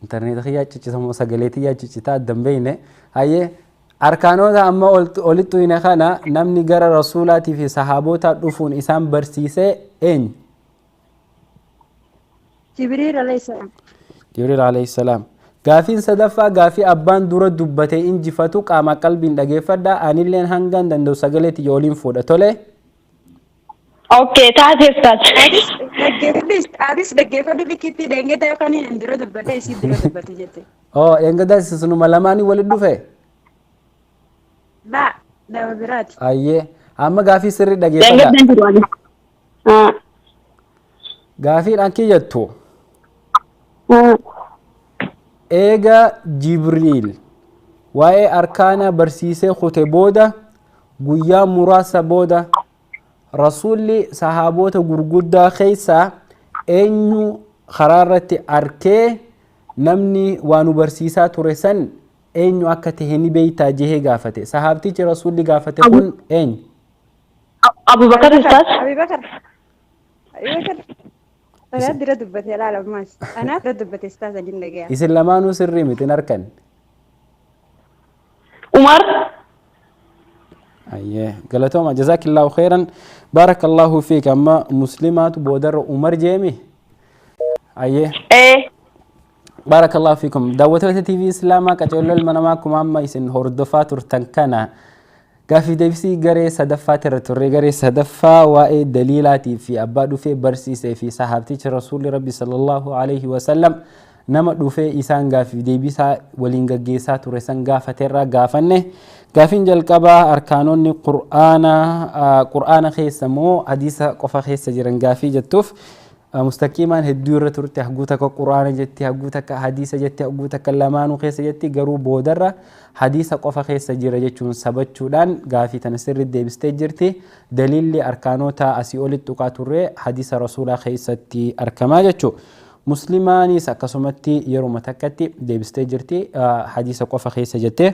intarneeta kiyyaa ciccita moo sagalee kiyyaa ciccita adda hin beekne. Hayyee arkaanota amma olitti xuyne kana namni gara rasuulaatii fi sahaabota dhufuun isaan barsiise eenyu? Jibriil alayhi salaam. Jibriil alayhi salaam. Gaafiin sadaffaa gaafii abbaan dura dubbate injifatu qaama qalbiin dhageeffadha. Anilleen hangaan danda'u sagalee tiyya oliin fuudha. Tole. Okay taate ustaaz. Atis dhaggeeffadhu likkitti dheengada yookaan hin dura dubbate isii dura dubbate jette. Oo dheengada sunuma lamaanii walitti dhufe? Laa nama biraati. Ayyee amma gaafii sirrii dhageeffadha. Dheengaddan jiru ani. Gaafiidhaan kiyyattu. Eega Jibriil waa'ee arkaana barsiisee kute booda guyyaa muraasa booda rasuulli sahaabota gurguddaa keessaa eenyu karaa irratti arkee namni waa nu barsiisaa ture san eenyu akka ta'e ni beektaa jehee gaafate. Sahaabtichi rasuulli gaafate kun eenyu? Abubakar ustaaz. Abubakar. Abubakar. Anaa dura dubbate ilaala ammaas. Anaa dura dubbate ustaaz adiin dhagaya. Isin lamaanuu sirrii miti hin arkan. Umar. Ayyee galatooma jazaakillaahu khairan baarakallahu fiik amma muslimaatu boodarra Umar jeemi. Ayyee. Ee. Baarakallahu fiikum. Daawwattoota TV Islaamaa, qaceelloo ilma namaa, akkuma amma isin hordofaa turtan kana gaaffii deebisii garee sadaffaatti irra turre. Garee sadaffaa waa'ee daliilaatii fi abbaa dhufee barsiisee fi sahaabtichi Rasuulli Rabbi sallallahu alaihi wasallam nama dhufee isaan gaaffii deebisaa waliin gaggeessaa ture san gaafateerraa gaafanne. Gaafiin jalqabaa arkaanonni Qur'aana Qur'aana keessa moo hadiisa qofa keessa jiran gaafii jettuuf, Mustaqiimaan hedduu irra turte. Hagguu takka Qur'aana jetti, hagguu takka hadiisa jetti, hagguu takka lamaanuu keessa jetti. Garuu boodarra hadiisa qofa keessa jira jechuun sabachuudhaan gaafii tana sirriitti deebistee jirti. Daliilli arkaanota asii olitti tuqaa turre hadiisa Rasuulaa keessatti argamaa jechuudha. Muslimaanis akkasumatti yeruma takkatti deebistee jirti, hadiisa qofa keessa jettee.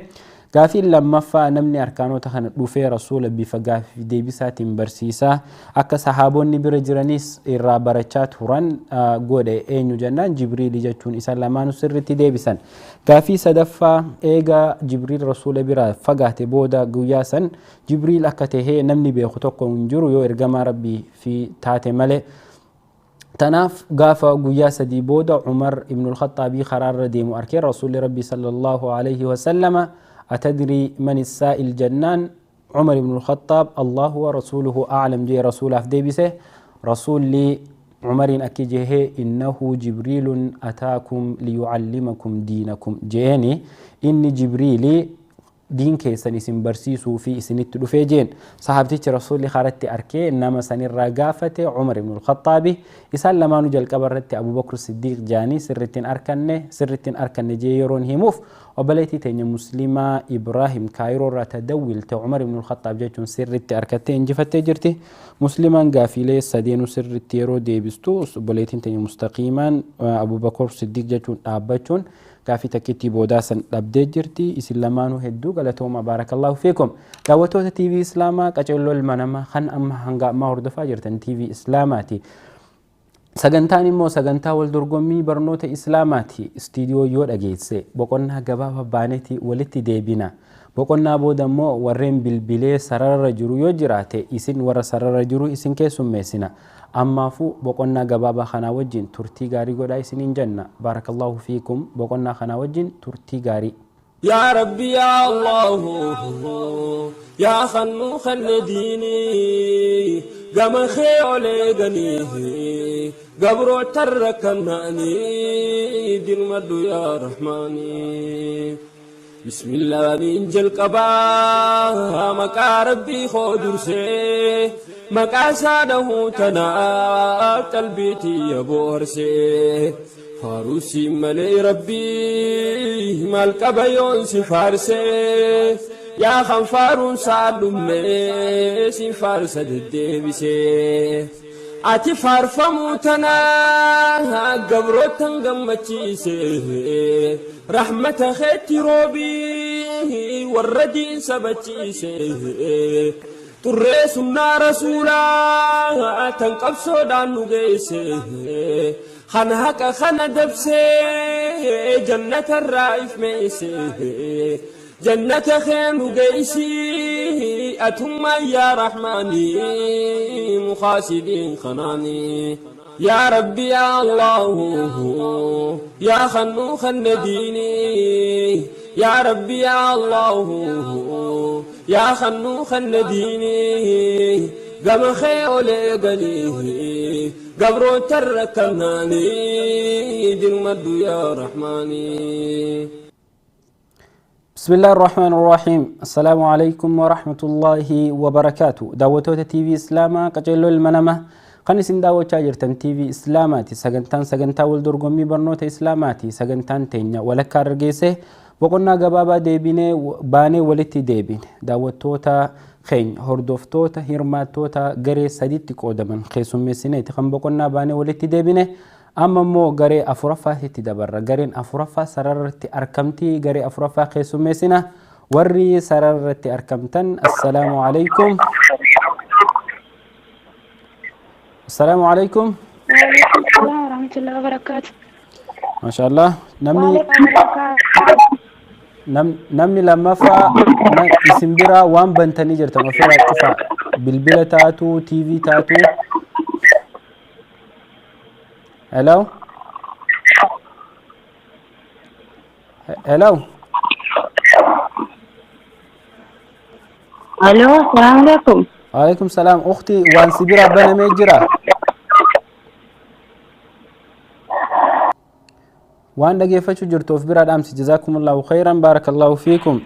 Gaafiin lammaffaa namni arkaanota kana dhufee Rasuula bifa gaafii deebisaatiin barsiisaa akka sahaabonni bira jiranis irraa barachaa turan godhe eenyu jennaan, Jibriili jechuun isaan lamaanuu sirriitti deebisan. Gaafii sadaffaa, eega Jibriil Rasuula biraa fagaate booda guyyaa san Jibriil akka tahee namni beeku tokko hin jiru yoo ergamaa Rabbii fi taate malee. Tanaaf gaafa guyyaa 3 booda Umar ibnul Khaxaabii karaarra deemu arkee Rasuulli Rabbii sallallahu alaihi wasallama "Atadrii man saa'il?" jennaan, Umar ibnul Khaxaab "Allahu wa rasuuluhu a'lam" jee Rasuulaaf deebise. Rasuulli Umariin akki jehee, "Innahu Jibriilun ataakum liyucallimakum diinakum" jeeni, inni Jibriili, diin keessan isin barsiisuu fi isinitti dhufee jeen. Sahaabtichi Rasuulli karatti arkee nama sanirraa gaafate Umar ibn al-Khaxaabi. Isaan lamaanuu jalqaba irratti Abubakr Siddiiq jaanii sirrittiin arkanne, sirrittiin arkanne jee yeroon himuuf, obboleettii teenya Muslimaa Ibraahim Kaayiroo irraa tadawwilte Umar ibn al-Khaxaab jechuun sirritti arkattee injifattee jirti. Muslimaan gaafiilee sadeenuu sirritti yeroo deebistu, obboleettiin teenya Mustaqiimaan Abubakr Siddiiq jechuun dhaabbachuun gaafii takkitti boodaa san dhabdee jirti. Isin lamaanuu hedduu galatooma, baarakallahu fiikum. Daawwattoota TV Islaamaa, qaceelloo ilma namaa kan amma hanga ammaa hordofaa jirtan TV Islaamaati. Sagantaan immoo sagantaa wal dorgommii barnoota Islaamaati. Istiidiyoo yoo dhageesse, boqonnaa gabaabaa baaneeti walitti deebina. Boqonnaa booda immoo warreen bilbilee sararra jiru yoo jiraate, isin warra sararra jiru isin keessummeessina. Ammaafuu boqonnaa gabaabaa kanaa wajjin turtii gaarii godhaa isiniin jenna. Baarakallahu fiikum, boqonnaa kanaa wajjin turtii gaarii. يا ربي يا الله يا خنو خن ديني قم خيولي غني قبرو تركناني دين مدو يا رحماني. بسم الله ننجل قبا مكا ربي خودرسي مكا ساده تنا قلبيتي يا بورسي فاروسي ملي ربي مال قبيون سفارسي يا خنفارون سالمي سفارس الدبسي ati faarfamuu tanaa gabrootan gammachiise, rahmata keetti roobii warra diin sabachiise, xurree sunnaa Rasuulaa tan qabsoodhaan nu geesse, kan haqa kana dabsee jannatarraa ifmeesse, jannata kee nu geessi atummaa yaa Rahmaanii mukaasidiin kanaanii. يا ربي يا الله يا خنو خن ديني، يا ربي يا الله يا خنو خن ديني قم خيولي قليه قبرو تركناني دين مدو يا رحماني. بسم الله الرحمن الرحيم. السلام عليكم ورحمة الله وبركاته. Daawwattoota TV Islaamaa, qaceelloo ilma namaa kan isin daawwachaa jirtan TV Islaamaati. Sagantaan sagantaa wal dorgommii barnoota Islaamaati. Sagantaan teenya walakkaa irra geesse, boqonnaa gabaabaa deebinee baanee walitti deebine. Daawwattoota keenya, hordoftoota, hirmaattoota garee saditti qoodaman keessummeessineeti kan boqonnaa baanee walitti deebine. Amma immoo garee afuraffaatti dabarra. Gareen afuraffaa sararratti argamti. Garee afuraffaa keessummeessina. Warri sararratti argamtan, assalaamu alaikum. Assalaamu alaikum. وعليكم السلام ورحمة الله وبركاته. Maashaallah, namni وعليكم وبركاته. Namni lammaffaa isin biraa waan bantanii jirtan ofirraa cufaa, bilbila taatu, TV taatu. Hello. Hello. Aloo, salaamu alaikum. Waalaikum salaam. Ukhti, waan si bira banamee jira. Waan dhageeffachuu jirtu of biraa dhaamsi. Jazaakumullahu khayran, baarakallahu fiikum.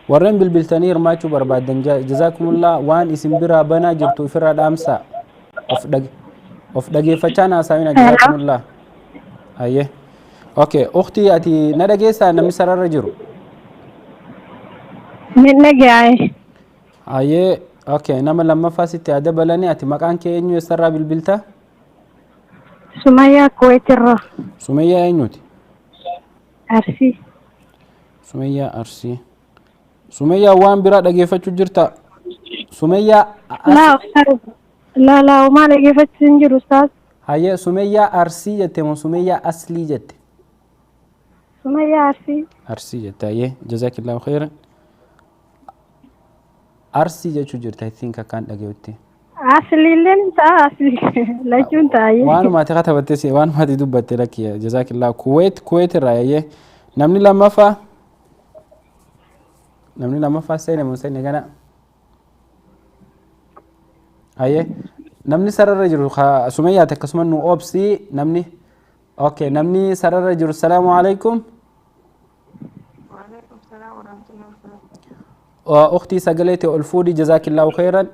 Warreen bilbiltanii hirmaachuu barbaaddan, jazaakumullah, waan isin biraa banaa jirtu ofirraa dhaamsa. Of dhageeffachaa naasaawina, jazaakumullah. Ayyee. Okay, ukhti, ati na dhageessaa namni sararra jiru? Ni dhagaye. Ayyee, okay, nama lammaffaa sitti haa dabalanii. Ati maqaan kee eenyu, eessarraa bilbilta? Sumayyaa, Kuwait irraa. Sumayyaa eenyuti? Arsii. Sumayyaa Arsii. Sumayyaa, waan biraa dhageeffachuu jirta? Sumayyaa. Laa ustaaz. Laa laa, homaa dhageeffachuu hin jiru, ustaaz. Hayyee, Sumayyaa Arsii jette moo Sumayyaa Aslii jette? Sumayyaa Arsii. Arsii jette, hayyee, jazaakillahu khairan. Arsii jechuu jirta, I think, akkaan dhagayutti. Asliilleen ta'a, aslii lachuun ta'a. Waanuma ati katabatte si waanuma ati dubbatte lakki, jazaakillahu. Kuwait irraa, hayyee. Namni lammaffaa seene moo seene gana? Hayyee, namni sararra jiru Sumayyaati akkasuma nu obsi namni. Okay, namni sararra jiru, salaamu alaikum. وعليكم السلام ورحمة الله وبركاته. Ukhtii, sagalee ta'e ol fuudhi, jazaakillahu khairan.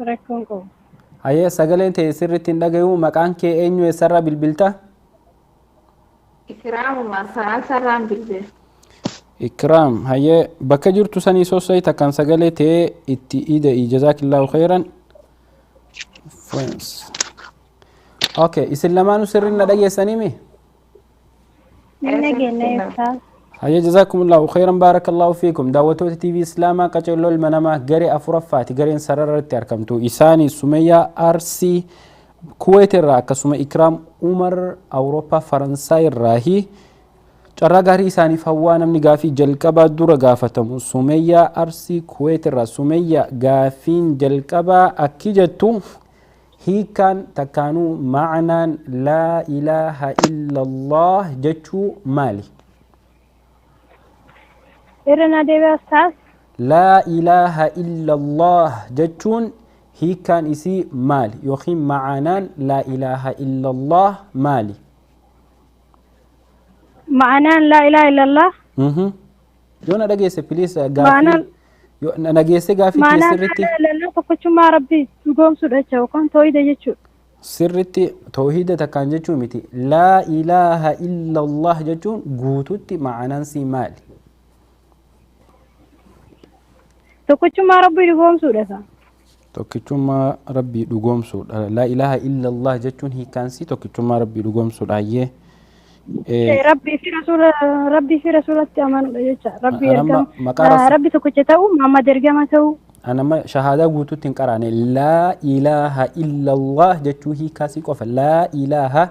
Rakkoon qabu. Hayyee, sagaleen ta'e sirriitti hin dhagayu. Maqaan kee eenyu, eessarraa bilbilta? Ikraamuma, Faransaarraan bilbila. Ikraam, hayyee, bakka jirtu sanii sossooyi takkaan sagalee ta'e itti ida'i, jazaakillahu khairan. Friends. Okay, isin lamaanuu sirriin na dhageessanimi? Ni dhageenya, ustaaz. Hayyee, jazaakumullahu khairan, baarakallahu fiikum. Daawwattoota TV Islaamaa, qaceelloo ilma namaa garee afuraffaati gareen sararratti argamtu. Isaani Sumayyaa Arsii Kuweet irraa, akkasuma Ikraam Umar Awurooppaa Faransaay irraahi. Carraa gaarii isaaniif hawwaa. Namni gaafii jalqabaa dura gaafatamu Sumayyaa Arsii Kuweet irraa. Sumayyaa, gaafiin jalqabaa akki jettu: hiikaan takkaanuu ma'anaan laa ilaaha illallah jechuu maali? Irra na deebi'a, ustaaz. Laa ilaaha illallah jechuun hiikaan isii maali yookiin ma'anaan laa ilaaha illallah maali? Ma'anaan laa ilaaha illallah. Yoo na dhageesse, please, gaafii yoo na dhageesse gaafii kiyya Ma'anaan laa sirritti. ilaaha illallah tokkochummaa Rabbii dhugoomsuudha jecha yookaan toohida jechuudha. Sirritti toohida takkaan jechuu miti. Laa ilaaha illallah jechuun guututti ma'anaan sii maali? Tokkochummaa Rabbii dhugoomsuudha isa. Tokkichummaa Rabbii dhugoomsuudha. Laa ilaaha illallah jechuun hiikaansii tokkichummaa Rabbii dhugoomsuudha. Hayyee. Rabbii fi rasuulatti amanuudha jecha. Rabbii Anamma ergama maqaa Rabbi tokkicha ta'uu, Muhammad ergama ta'uu. Anama shahaadaa guutuutti hin qaraane. Laa ilaaha illallah jechuu hiikaasii qofa. Laa ilaaha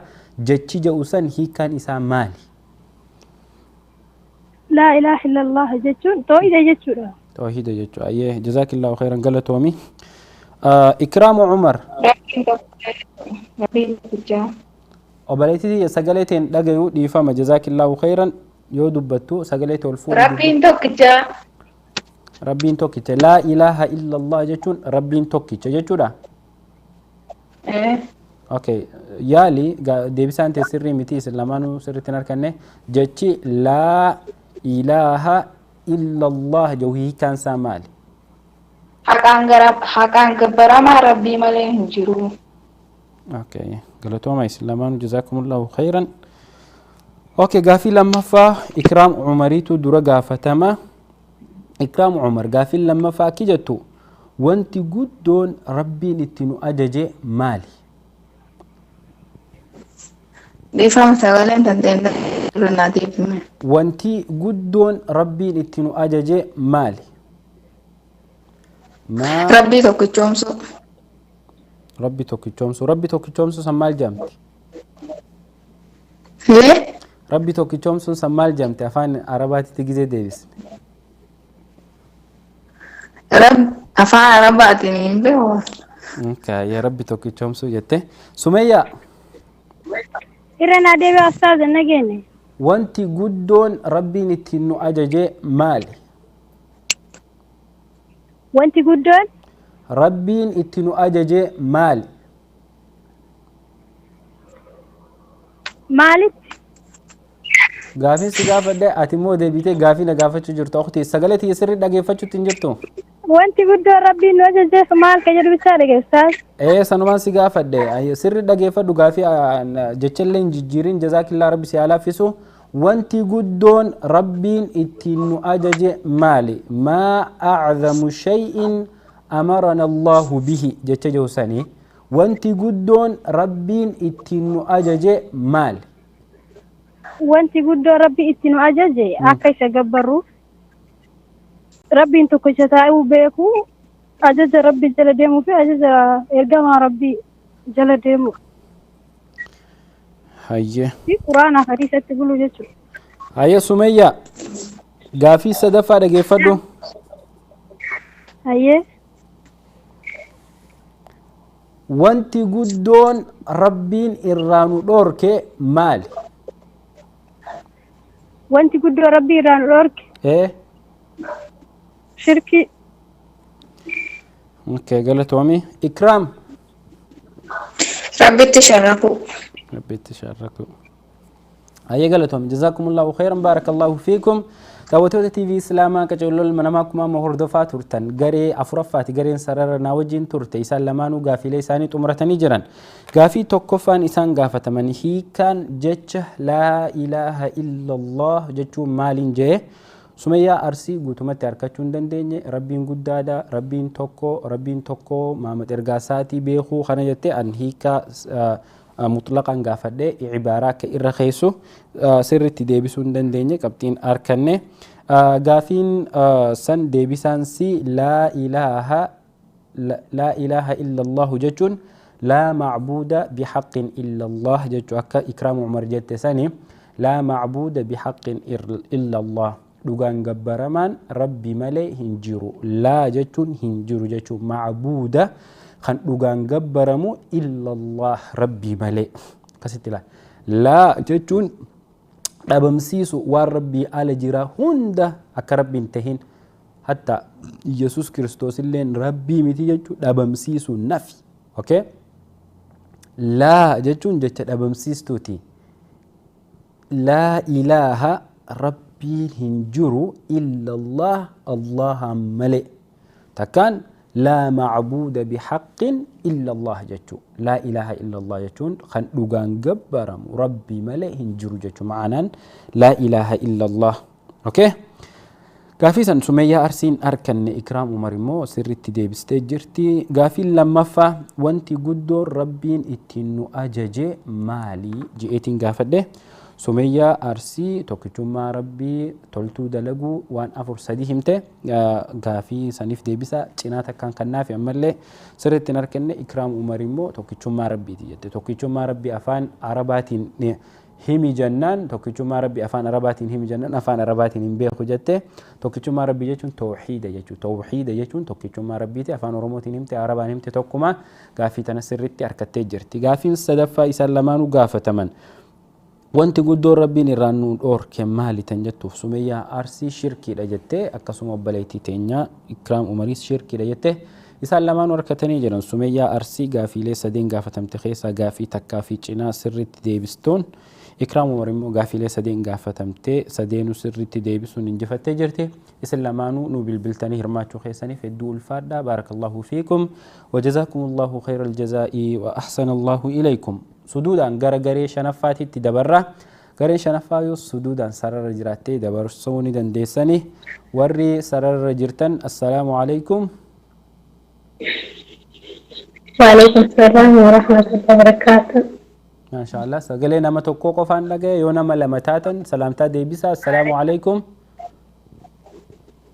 jechi jedhu san hiikaan isaa maali? Laa ilaaha illallah jechuun toohida jechuudha. Tawhiida jechuudha. Ayyee, jazaakillahu khairan, galatoomi. Ikraamu Umar. Rabbiin tokko, Rabbiin tokkicha. Obboleettii, sagalee ta'een dhagayuu, dhiifama, jazaakillahu khairan, yoo dubbattu sagalee ta'e ol fuudhii. Rabbiin tokkicha. Rabbiin tokkicha. Laa ilaaha illallah jechuun Rabbiin tokkicha jechuudha. Eh. Okay, yaali, deebisaan ta'e sirrii miti, isin lamaanuu sirriitti hin arganne. Jechi laa ilaaha illallah jedhu hiikaan isaa maali? Haqaan gara haqaan gabbaramaa Rabbii malee hin jiru. Okay, galatooma isin lamaanuu, jazaakumullahu khairan. Okay, gaafii lammaffaa Ikraam Umariitu dura gaafatama. Ikraam Umar, gaafii lammaffaa akki jettu: wanti guddoon Rabbiin itti nu ajaje maali? Dhiifama, sagaleen dandeenye irra naa deebime. Wanti guddoon Rabbiin itti nu ajaje maali? Maa Rabbii tokkichoomsu. Rabbi tokkichoomsu. Rabbi tokkichoomsu san maal jedhamti? Hee? Rabbi tokkichoomsuun san maal jedhamti afaan Arabaatitti gizee deebisne? Rab afaan Arabaatiin hin beeku. Okay, yaa Rabbi tokkichoomsuu jette. Sumayyaa. Irra naa deebi'a ustaaza hin dhageenye. Wanti guddoon Rabbiin ittiin nu ajaje maali? Wanti guddoon Rabbiin itti nu ajaje maali? Maalitti? Gaafiin si gaafadhe, ati immoo deebitee gaafii na gaafachuu jirtu. Ukhti, sagalee tiyya sirrii dhageeffachuutti hin jirtu? Wanti guddoon Rabbiin nu ajajeef maal ka jedhu bichaa dhage ustaaz. Ee, sanumaan si gaafadhe. Sirrii dhageeffadhu gaafii, jechallee hin jijjiirin. Jazaakillaa, Rabbi si haa laaffisu. Wanti guddoon Rabbiin ittiin nu ajaje maali? Maa aczamu shay'in amarana Allahu bihi jecha jiru sanii, wanti guddoon Rabbiin ittiin nu ajaje maali? Wanti guddoon Rabbi itti nu ajaje akka isa gabbarruuf, Rabbiin tokkicha ta'uu beeku, ajaja Rabbi jala deemuu fi ajaja ergamaa Rabbii jala deemuu Hayyee. fi Quraanaaf hadiisatti buluu jechuudha. Hayyee Sumayyaa, gaafii sadaffaa dhageeffadhu. Hayyee. Wanti guddoon Rabbiin irraa nu dhoorke maali? Wanti guddoo Rabbii irraa nu dhoorke Ee. shirkii. Okay, galatoomi. Ikraam. Rabbitti sharrakuu. Rabbitti sharrakuu. Hayyee, galatoomi. Jazaakumullahu khairan, baarakallahu fiikum. Daawwattoota TV Islaamaa qaceelloo ilma namaa, akkuma amma hordofaa turtan garee afuraffaati gareen sarara naa wajjin turte. Isaan lamaanuu gaafiilee isaanii xumuratanii jiran. Gaafii tokkoffaan isaan gaafataman hiikaan jecha laa ilaaha illallah jechuun maaliin jee, Sumayyaa Arsii guutumatti harkachuu hin dandeenye. Rabbiin guddaadha, Rabbiin tokko, Rabbiin tokko, Maamad ergaasaatii beekuu kana jettee, an hiikaa mutlaqan gaafadhee cibaaraa akka irra keessu sirriitti deebisuu hin dandeenye, qabxiin arkanne. Gaafiin san deebisaan si laa ilaaha, laa ilaaha illallahu jechuun laa macbuuda bihaqqin illallah jechuu, akka Ikraam Umar jette sani, laa macbuuda bihaqqin illallah, dhugaan gabbaramaan Rabbi malee hin jiru. Laa jechuun hin jiru jechuu, macbuuda kan dhugaan gabbaramu, illallah, Rabbi malee. Akkasitti ilaala. Laa jechuun dhabamsiisu waan Rabbii ala jira hunda akka Rabbi hin tahin, hatta Yesus Kiristoos illeen Rabbii miti jechuu, dhabamsiisu, nafi. Okay, laa jechuun jecha dhabamsiistuuti. Laa ilaaha, Rabbiin hin jiru, illallah, Allahan malee. Takkaan laa macbuuda bihaqqin illallah jechuu, laa ilaaha illallah jechuun kan dhugaan gabbaramu Rabbii malee hin jiru jechuu ma'anaan laa ilaaha illallah. Okay, gaafii san Sumeeyyaa Arsiin arkanne, Ikraam Umar immoo sirritti deebistee jirti. Gaafiin lammaffaa wanti guddoon Rabbiin ittiin nu ajaje maali je'eetiin gaafadhe. Sumeeyyaa Arsii tokkichummaa Rabbii, toltuu dalaguu, waan afur sadi himte. Gaafii saniif deebisa cinaa takkaan kannaafi ammallee sirriitti hin arkanne. Ikraam Umar immoo tokkichummaa Rabbiiti jette. Tokkichummaa Rabbii afaan Arabaatiin himi jennaan, tokkichummaa Rabbii afaan Arabaatiin himi jennaan, afaan Arabaatiin hin beeku jette. Tokkichummaa Rabbii jechuun tawxiida jechuudha. Tawxiida jechuun tokkichummaa Rabbiiti. Afaan Oromootiin himte, Arabaan himte, tokkuma. Gaafii tana sirriitti harkattee jirti. Gaafiin sadaffaa isaan lamaanuu gaafataman wanti guddoon Rabbiin irraa nu dhoorke maali tan jettuuf, Sumeeyyaa Arsii shirkiidha jette, akkasuma obboleettii teenyaa Ikraam Umariis shirkiidha jette. Isaan lamaanuu harkatanii jiran. Sumeeyyaa Arsii gaafiilee sadeen gaafatamte keessaa gaafii takkaa fi cinaa sirriitti deebistuun, Ikraam Umar immoo gaafiilee sadeen gaafatamte sadeenuu sirriitti deebisuun injifattee jirti. Isin lamaanuu nu bilbiltanii hirmaachuu keessaniif hedduu ulfaadha. Baarakallahu fiikum, wajazaakumullahu khayral jazaa'i wa ahsanallahu ilaykum. Suduudhaan gara garee shanaffaatitti dabarra. Gareen shanaffaa yoo suduudhaan sarara jiraattee dabarsuu ni dandeessani. Warri sarara jirtan, assalaamu alaikum. Waalaikum salaam wa rahmatullahi wa barakaatuh. Maasha Allah, sagalee nama tokkoo qofaan dhagaye. Yoo nama lama taatan salaamtaa deebisaa. Assalaamu alaikum.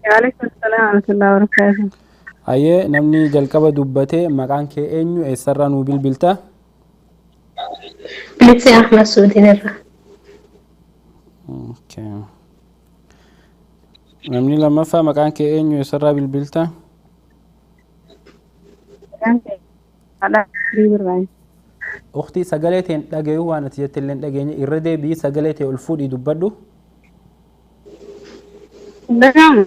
Waalaikum salaam wa rahmatullahi wa barakaatuh. Hayyee, namni jalqaba dubbate maqaan kee eenyu? Eessarraa nuu bilbilta? Bilisee Ahmad, Suudiin irraa. Okay. Namni lammaffaa maqaan kee eenyu? Eessarraa bilbilta? Maqaan kee Haadha Birraayi. Ukhtii, sagalee ta'e hin dhagayu, waan ati jette illee hin dhageenye. Irra deebi'i, sagalee ta'e ol fuudhii dubbadhu. Dhaga'ama.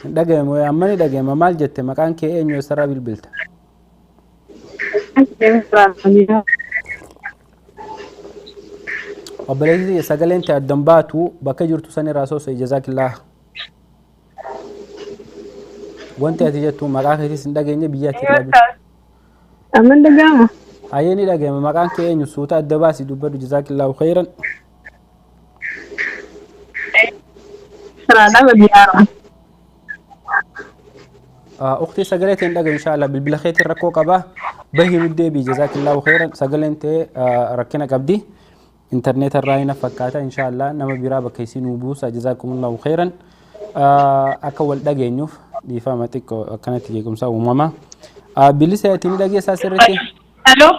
Hin dhagayamu. Amma ni dhagayama. Maal jette? Maqaan kee eenyu? Eessarraa bilbilta? Obboleettii, sagaleen ta'e addan baatu, bakka jirtu san irraa soosa'e. Jazaakillah. Wanti ati jettu maqaa keetis hin dhageenye, biyya ati irraa bilbilta. Amma dhaga'ama. Hayyee, ni dhagayama. Maqaan kee eenyu? Suuta adda baasii dubbadhu. Jazaakillahu khayran. Siraadhaa badiyaara. Ukhtii, sagalee ta'e hin dhagayu. Inshallah bilbila keetiin rakkoo qaba. Bahii nu deebii. Jazaakillahu khayran. Sagaleen ta'e rakkina qabdi. Intarneeta irraa hin fakkaata. Inshallah nama biraa bakka isin nu buusa. Jazakumullahu khayran. Akka wal dhageenyuuf dhiifama, xiqqoo akkanatti jeequmsa uumama. Bilisa, ati ni dhageessaa sirriitti? Aloo.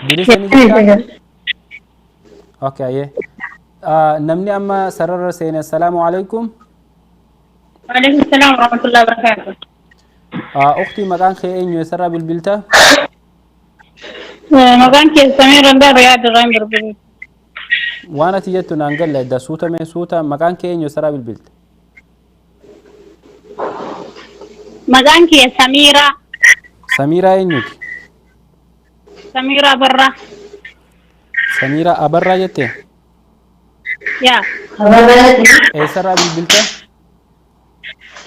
Bilisa, ni jirtaa? Okay, ayyee. Namni amma sarara seene, assalaamu alaikum. Waalaikum salaam warahmatullahi wabarakatuh. Ukhtii, maqaan kee eenyu? Eessarraa bilbilta? Maqaan kee Samiir Randaa, Riyaad irraa hin bilbilu. Waan ati jettu naan galle adda suuta mee suuta. Maqaan kee eenyu? Eessarraa bilbilta? Maqaan kee Samiiraa. Samiiraa eenyuti? Samiiraa Barraa. Samiiraa Abarraa jette? Yaa. Eessarraa bilbilta?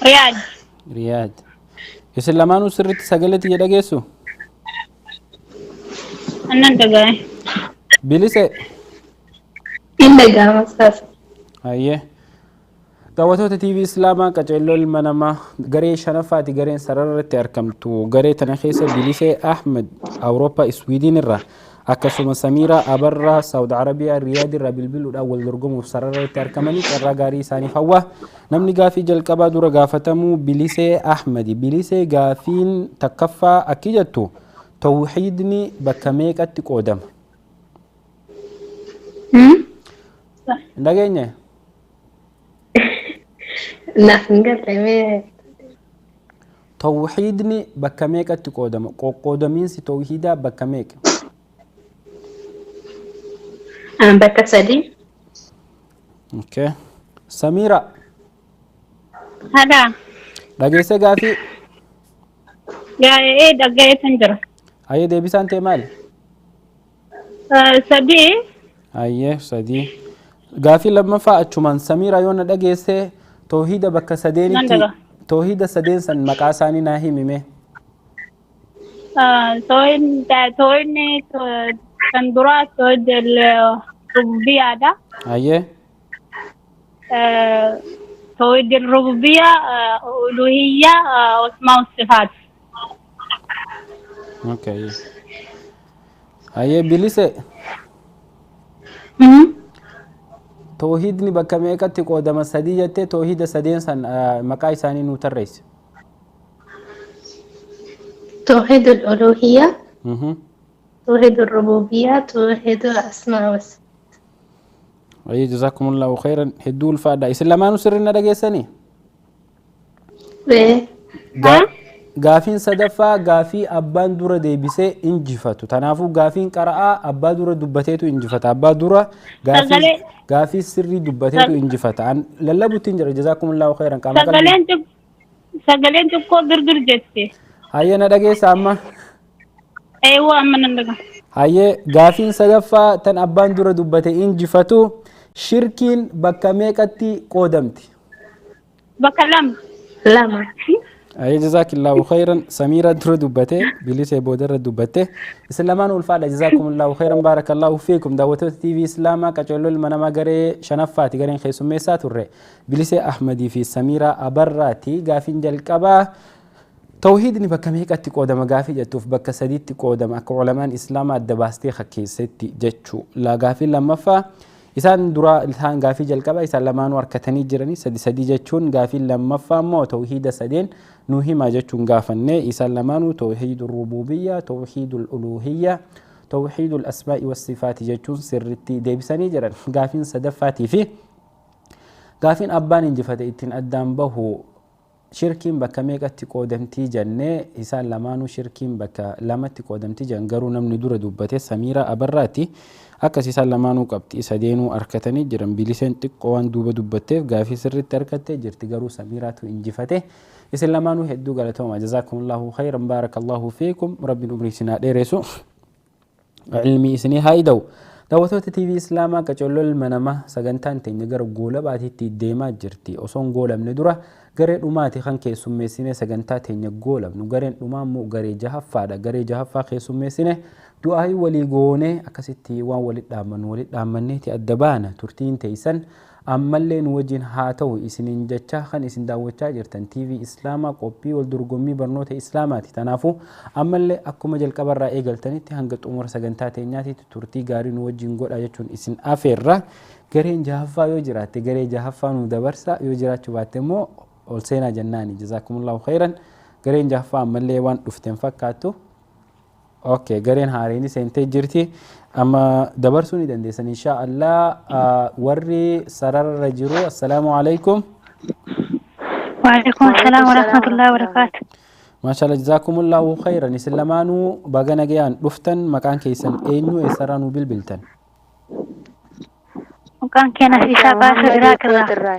Riyaad. Riyaad. Isin lamaanuu sirriitti sagalee tiyya dhageessu? Annan dhagaye. Bilise. Hin dhaga'ama, ustaas. Hayyee. Daawwattoota TV Islaamaa, qaceelloo ilma namaa garee shanaffaati, gareen sarara irratti argamtu. Garee tana keessa Bilisee Ahmed Awurooppaa Iswiidin irraa, akkasuma Samiiraa Abarraa Saawud Arabiyaa Riyaad irraa bilbiluudhaan wal dorgomuuf sarara irratti argamanii, carraa gaarii isaaniif hawwa. Namni gaafii jalqabaa dura gaafatamuu Bilisee Ahmedi. Bilisee, gaafiin takkaffaa akki jettu: tawhiidni bakka meeqatti qoodama? Hin dhageenye? Naaf hin galle mee. Tawhiidni bakka meeqatti qoodama? Qoqqoodamiinsi tawhiidaa bakka meeqa? Bakka sadii. Okay. Samiira. Hadaa. Dhageessee gaafii? Gaa'ee, dhagayeetan jira. Hayyee, deebisaan ta'e maali? Sadii. Hayyee, sadii. Gaafii lammaffaa achumaan, Samiira, yoo na dhageesse, tawhiida bakka sadeenitti Nan dhaga. Tawhiida sadeen san maqaa isaanii naa himime. Tooyinni kan duraa tooyid rububiyyaadha. Hayyee. Tooyid rububiyyaa, uluhiyyaa, asmaa sifaat. Okay. Hayyee, Bilise. Tawhiidni bakka meeqatti qoodama? Sadii jettee, tawhiida sadeen san maqaa isaanii nuu tarreessi. توحيد الألوهية، توحيد الربوبية، توحيد الأسماء والصفات. Hayyee, jazakumullahu khairan, hedduu ulfaadha. Isin lamaanuu sirrii na dhageessanii? Ee. Gaafiin sadaffaa gaafii abbaan dura deebisee injifatu. Kanaafuu gaafiin qara'aa abbaa dura dubbateetu injifata. Abbaa dura gaafii gaafii sirrii dubbateetu injifata. An lallabuutti hin jira. Jazakumullahu khairan. Qaama qalbii. Sagaleen xiqqoo girgir jette. Hayyee, na dhageessa amma? Eewwa, amma nan dhaga. Hayyee, gaafiin sadaffaa tan abbaan dura dubbate injifatu: shirkiin bakka meeqatti qoodamti? Bakka lama. Lama. Hayyee, jazaakillahu khairan. Samiira dura dubbate, Bilisee boodarra dubbatte. Isin lamaan ulfaadha. Jazakumullahu khairan, baarakallahu fiikum. Daawwattoota TV Islaamaa, qaceelloo ilma namaa garee shanaffaati, gareen keessummeessaa turre Bilisee Ahmadii fi Samiiraa Abarraati. Gaafiin jalqabaa tawhiidni bakka meeqatti qoodama gaafii jettuuf, bakka sadiitti qoodama akka ulamaan Islaamaa adda baastee hakkeessetti jechuu. Gaafiin lammaffaa, isaan dura isaan gaafii jalqaba isaan lamaanuu harkatanii jiranii, sadi sadi jechuun. Gaafiin lammaffaa immoo tawhiida sadeen nu hima jechuun gaafanne, isaan lamaanuu tawhiidul rububiyyaa, tawhiidul uluhiyyaa, tawhiidul asmaa'i wassifaati jechuun sirritti deebisanii jiran. Gaafiin sadaffaatii fi gaafiin abbaan injifate ittiin addaan bahu Shirkiin bakka meeqatti qoodamtii jennee, isaan lamaanuu shirkiin bakka lamatti qoodamtii jedhan, garuu namni dura dubbate Samiiraa Abarraati. Akkas isaan lamaanuu qabxii sadeenuu harkatanii jiran. Biliseen xiqqoo waan duuba dubbatteef gaafii sirriitti harkattee jirti, garuu Samiiraatu injifate. Isin lamaanuu hedduu galatooma. Jazaakumullahu khayran, baarakallahu fiikum. Rabbiin umrii isin haa dheeressu, ilmii isinii haa ida'u. Daawwattoota TV Islaamaa, qacolloo ilma namaa, sagantaan teenya gara goolabaatiitti deemaa jirti. Osoo hin goolamne dura garee dhumaati kan keessummeessine sagantaa teenya goolabnu. Gareen dhumaa immoo garee jahaffaadha. Garee jahaffaa keessummeessine du'aayii walii goonee akkasitti waan walitti dhaammannu walitti dhaammanneeti adda baana. Turtiin teessan ammallee nu wajjin haa ta'u isiniin jecha, kan isin daawwachaa jirtan TV Islaamaa, qophii wal dorgommii barnoota Islaamaati. Kanaafuu ammallee akkuma jalqabarraa eegaltanitti hanga xumura sagantaa teenyaatitti turtii gaarii nu wajjin godha jechuun isin afeerra. Gareen jahaffaa yoo jiraatte garee jahaffaa nu dabarsa, yoo jiraachuu baatte immoo ol seenaa jennaani. Jazaakumullahu khayran. Gareen jahaffaa ammallee waan dhufteen fakkaattu. Okay, gareen haareen seentee jirti. Amma dabarsuu ni dandeessan insha Allah. Warri sararra jiru, assalaamu alaikum. وعليكم السلام ورحمة الله وبركاته. Maashallah, jazaakumullahu khayran. Isin lamaanuu baga nagayaan dhuftan. Maqaan keessan eenyu, eessarraa nuu bilbiltan? Maqaan kee Nafiisaa Qaasoo, Iraaq irraa.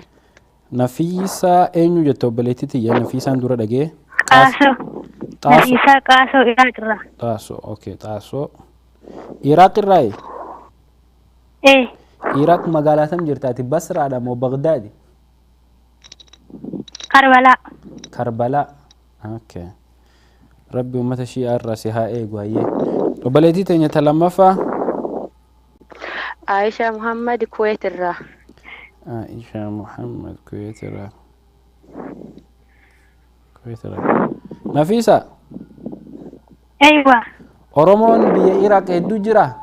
Nafiisaa eenyu jette obboleettii tiyya? Nafiisaan dura dhagee. Qaasoo. Xaasoo. Nafiisaa Qaasoo, Iraaq irraa. Xaasoo, okay, Xaasoo. Iraaq irraayi? Ee. Iraaq magaalaa tam jirtaati? Basraadha moo Bagdaadi? Karbalaa. Karbalaa. Okay. Rabbi uummata Shi'aa irraa si haa eegu. Hayyee. Obboleettii teenya ta lammaffaa. Aisha Muhammad, Kuwait irraa. Aisha Muhammad, Kuwait irraa. Kuwait irraa. Nafiisa. Aywa. Oromoon biyya Iraaq hedduu jira.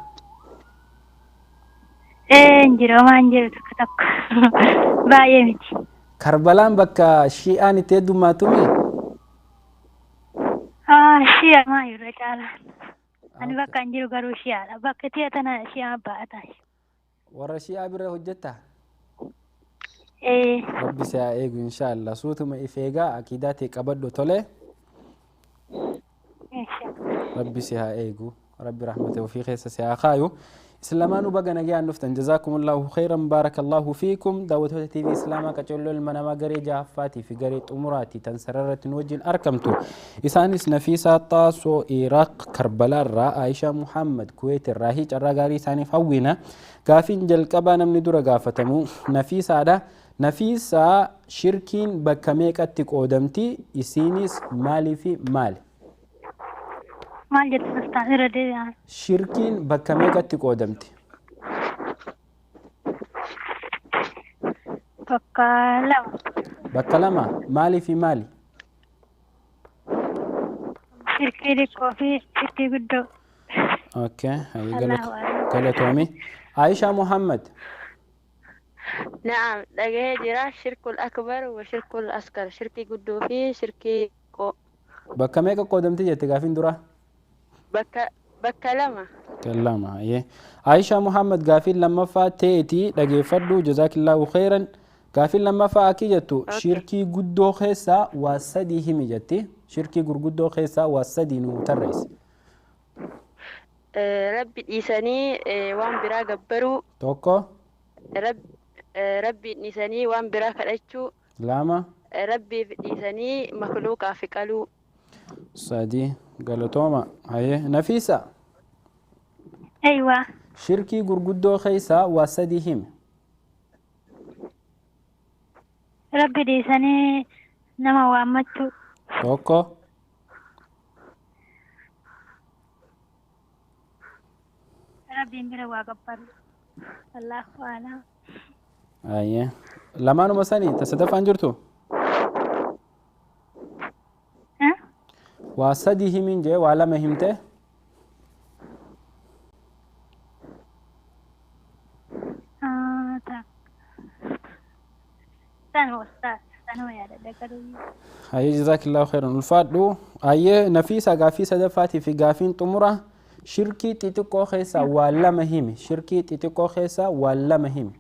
Ee, hin jiru, homaa hin jiru, tokko tokko. Baay'ee miti. Karbalaan bakka Shi'aan itti heddummaatumi? Ah, Shi'a maa irra caala. Ani bakka hin jiru garuu Shi'aadha. Bakka tiya tana Shi'aa baa'ataa. Warra Shi'aa bira hojjetta? Ee. Rabbi si haa eegu inshaAllah. Suutuma if eegaa, akiidaa ta'e qabadhu, tole. Rabbi si haa eegu. Rabbi rahmata ofii keessa si haa kaayu. Isin lamaanuu baga nagayaan dhuftan. Jazaakumullahu khayran, baarakallahu fiikum. Daawwattoota TV Islaamaa, qacolloo ilma namaa, garee jahaffaatii fi garee xumuraatii tan sararratti nu wajjin argamtu. Isaanis Nafiisaa Xaasoo, Iraaq Karbalaarraa, Aayishaa Muhammad, Kuweet irraa. Carraa gaarii isaaniif hawwina. Gaafiin jalqabaa namni dura gaafatamu Nafiisaadha. Nafiisaa, shirkiin bakka meeqatti qoodamti? Isiinis maalii fi maali? Maal jettu ustaaz, irra deebi'aa. Shirkiin bakka meeqatti qoodamti? Bakka lama. Bakka lama, maalii fi maali? Shirkii xiqqoo fi shirkii guddoo. Okay, hayyee. Allahu a'lam. Galatoomi. Aisha Muhammad. نعم, dhagahee jira. شرك الأكبر وشرك الأصغر, shirkii guddoo fi shirkii xiqqoo. Bakka meeqa qoodamti jette gaafiin dura? Bakka lama. Bakka lama, hayyee. Aisha Muhammad, gaafiin lammaffaa ta'eeti dhageeffadhu. Jazaakillaahu khayran. Gaafiin lammaffaa akki jettu: shirkii guddoo keessaa waa sadii himi jetti. Shirkii gurguddoo keessaa waa sadii nu tarreessi. Rabbi dhiisanii waan biraa gabbaruu. Tokko. Rabbi dhiisanii waan biraa kadhachuu. Lama. Rabbiif dhiisanii makluuqaaf qaluu. Sadii, galatooma. Hayyee, Nafiisa. Aywa. Shirkii gurguddoo keessaa waa sadii himi. Rabbi dhiisanii nama waammachuu. Tokko. Rabbiin bira waa gabbaru. Allahu a'lam. Hayyee. Lamaanuma sanii, ta sadaffaan jirtu? Waa sadii himiin jee, waa lama himte. Ah, tak. Sanuma ustaaz. Sanuma yaadadha garuu. Hayyee, jazaakillaahu khairan, ulfaadhu. Hayyee, Nafiisa, gaaffii sadaffaatii fi gaafiin xumura: shirkii xixiqqoo keessaa waa lama himi. Shirkii xixiqqoo keessaa waa lama himi.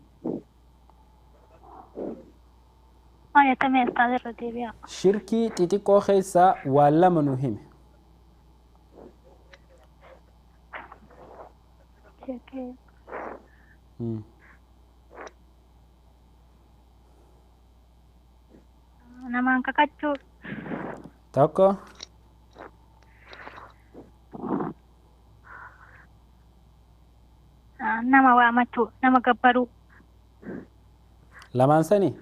Ayatame ustaaz irra deebi'a. Shirkii xixiqqoo keessaa waan lama nu hime. Shirkii namaan kakachuu. Tokko. Nama waamachuu, nama gabbaruu. Lamaan sanii?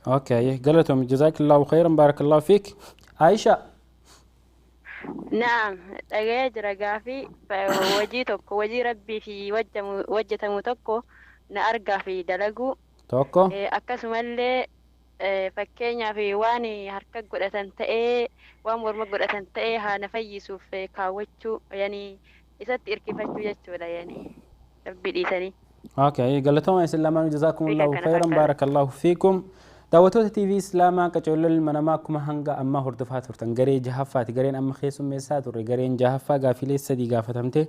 Okay, galatoom, jazaakillahu khayran, barakallahu fiik. Aisha. Naam, dhaga'ee jira gaafii wajii tokko wajii rabbii fi wajjatamu tokko na argaa fi dalaguu. Tokko. Akkasumallee fakkeenyaaf waan harka godhatan ta'ee waan morma godhatan ta'ee haa na fayyisuuf kaawwachuu, yani isatti irkifachuu jechuudha, yani rabbi dhiisanii. Okay, galatooma isin lamaanuu, jazakumullahu khayran, barakallahu fiikum. Daawwattoota TV Islaamaa qaceelloo ilma namaa, akkuma hanga ammaa hordofaa turtan garee jahaffaati. Gareen amma keessummeessaa turre gareen jahaffaa gaafilee sadii gaafatamte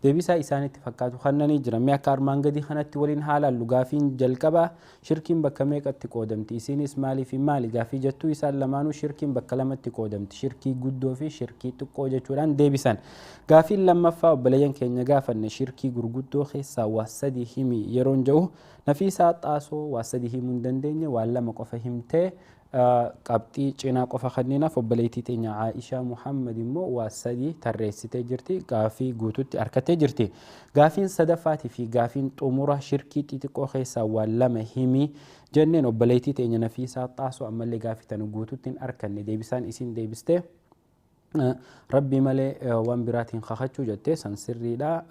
deebisaa isaanitti fakkaatu kannanii jira. Mee akka armaan gadii kanatti waliin haalaallu. Gaafiin jalqabaa shirkiin bakka meeqatti qoodamti? Isinis maalii fi maali? Gaafii jettuu isaan lamaanuu shirkiin bakka lamatti qoodamti. Shirkii guddoo fi shirkii xiqqoo jechuudhaan deebisan. Gaafiin lammaffaa obboleeyyan keenya gaafanne shirkii gurguddoo keessaa waa sadii himi yeroon jedhu Nafiisaa Xaasoo waa sadii himuu hin dandeenye, waan lama qofa himtee qabxii cinaa qofa kanneenaaf. Obboleettii teenya Aishaa Muhammad immoo waa sadii tarreessitee jirti, gaafii guututti harkattee jirti. Gaafiin sadaffaatii fi gaafiin xumura shirkii xixiqqoo keessaa waan lama himi jenneen obboleettii teenya Nafiisaa Xaasoo ammallee gaafii tana guututti hin arkanne. Deebisaan isiin deebistee rabbii malee waan biraatiin kakachuu jettee, san sirriidha.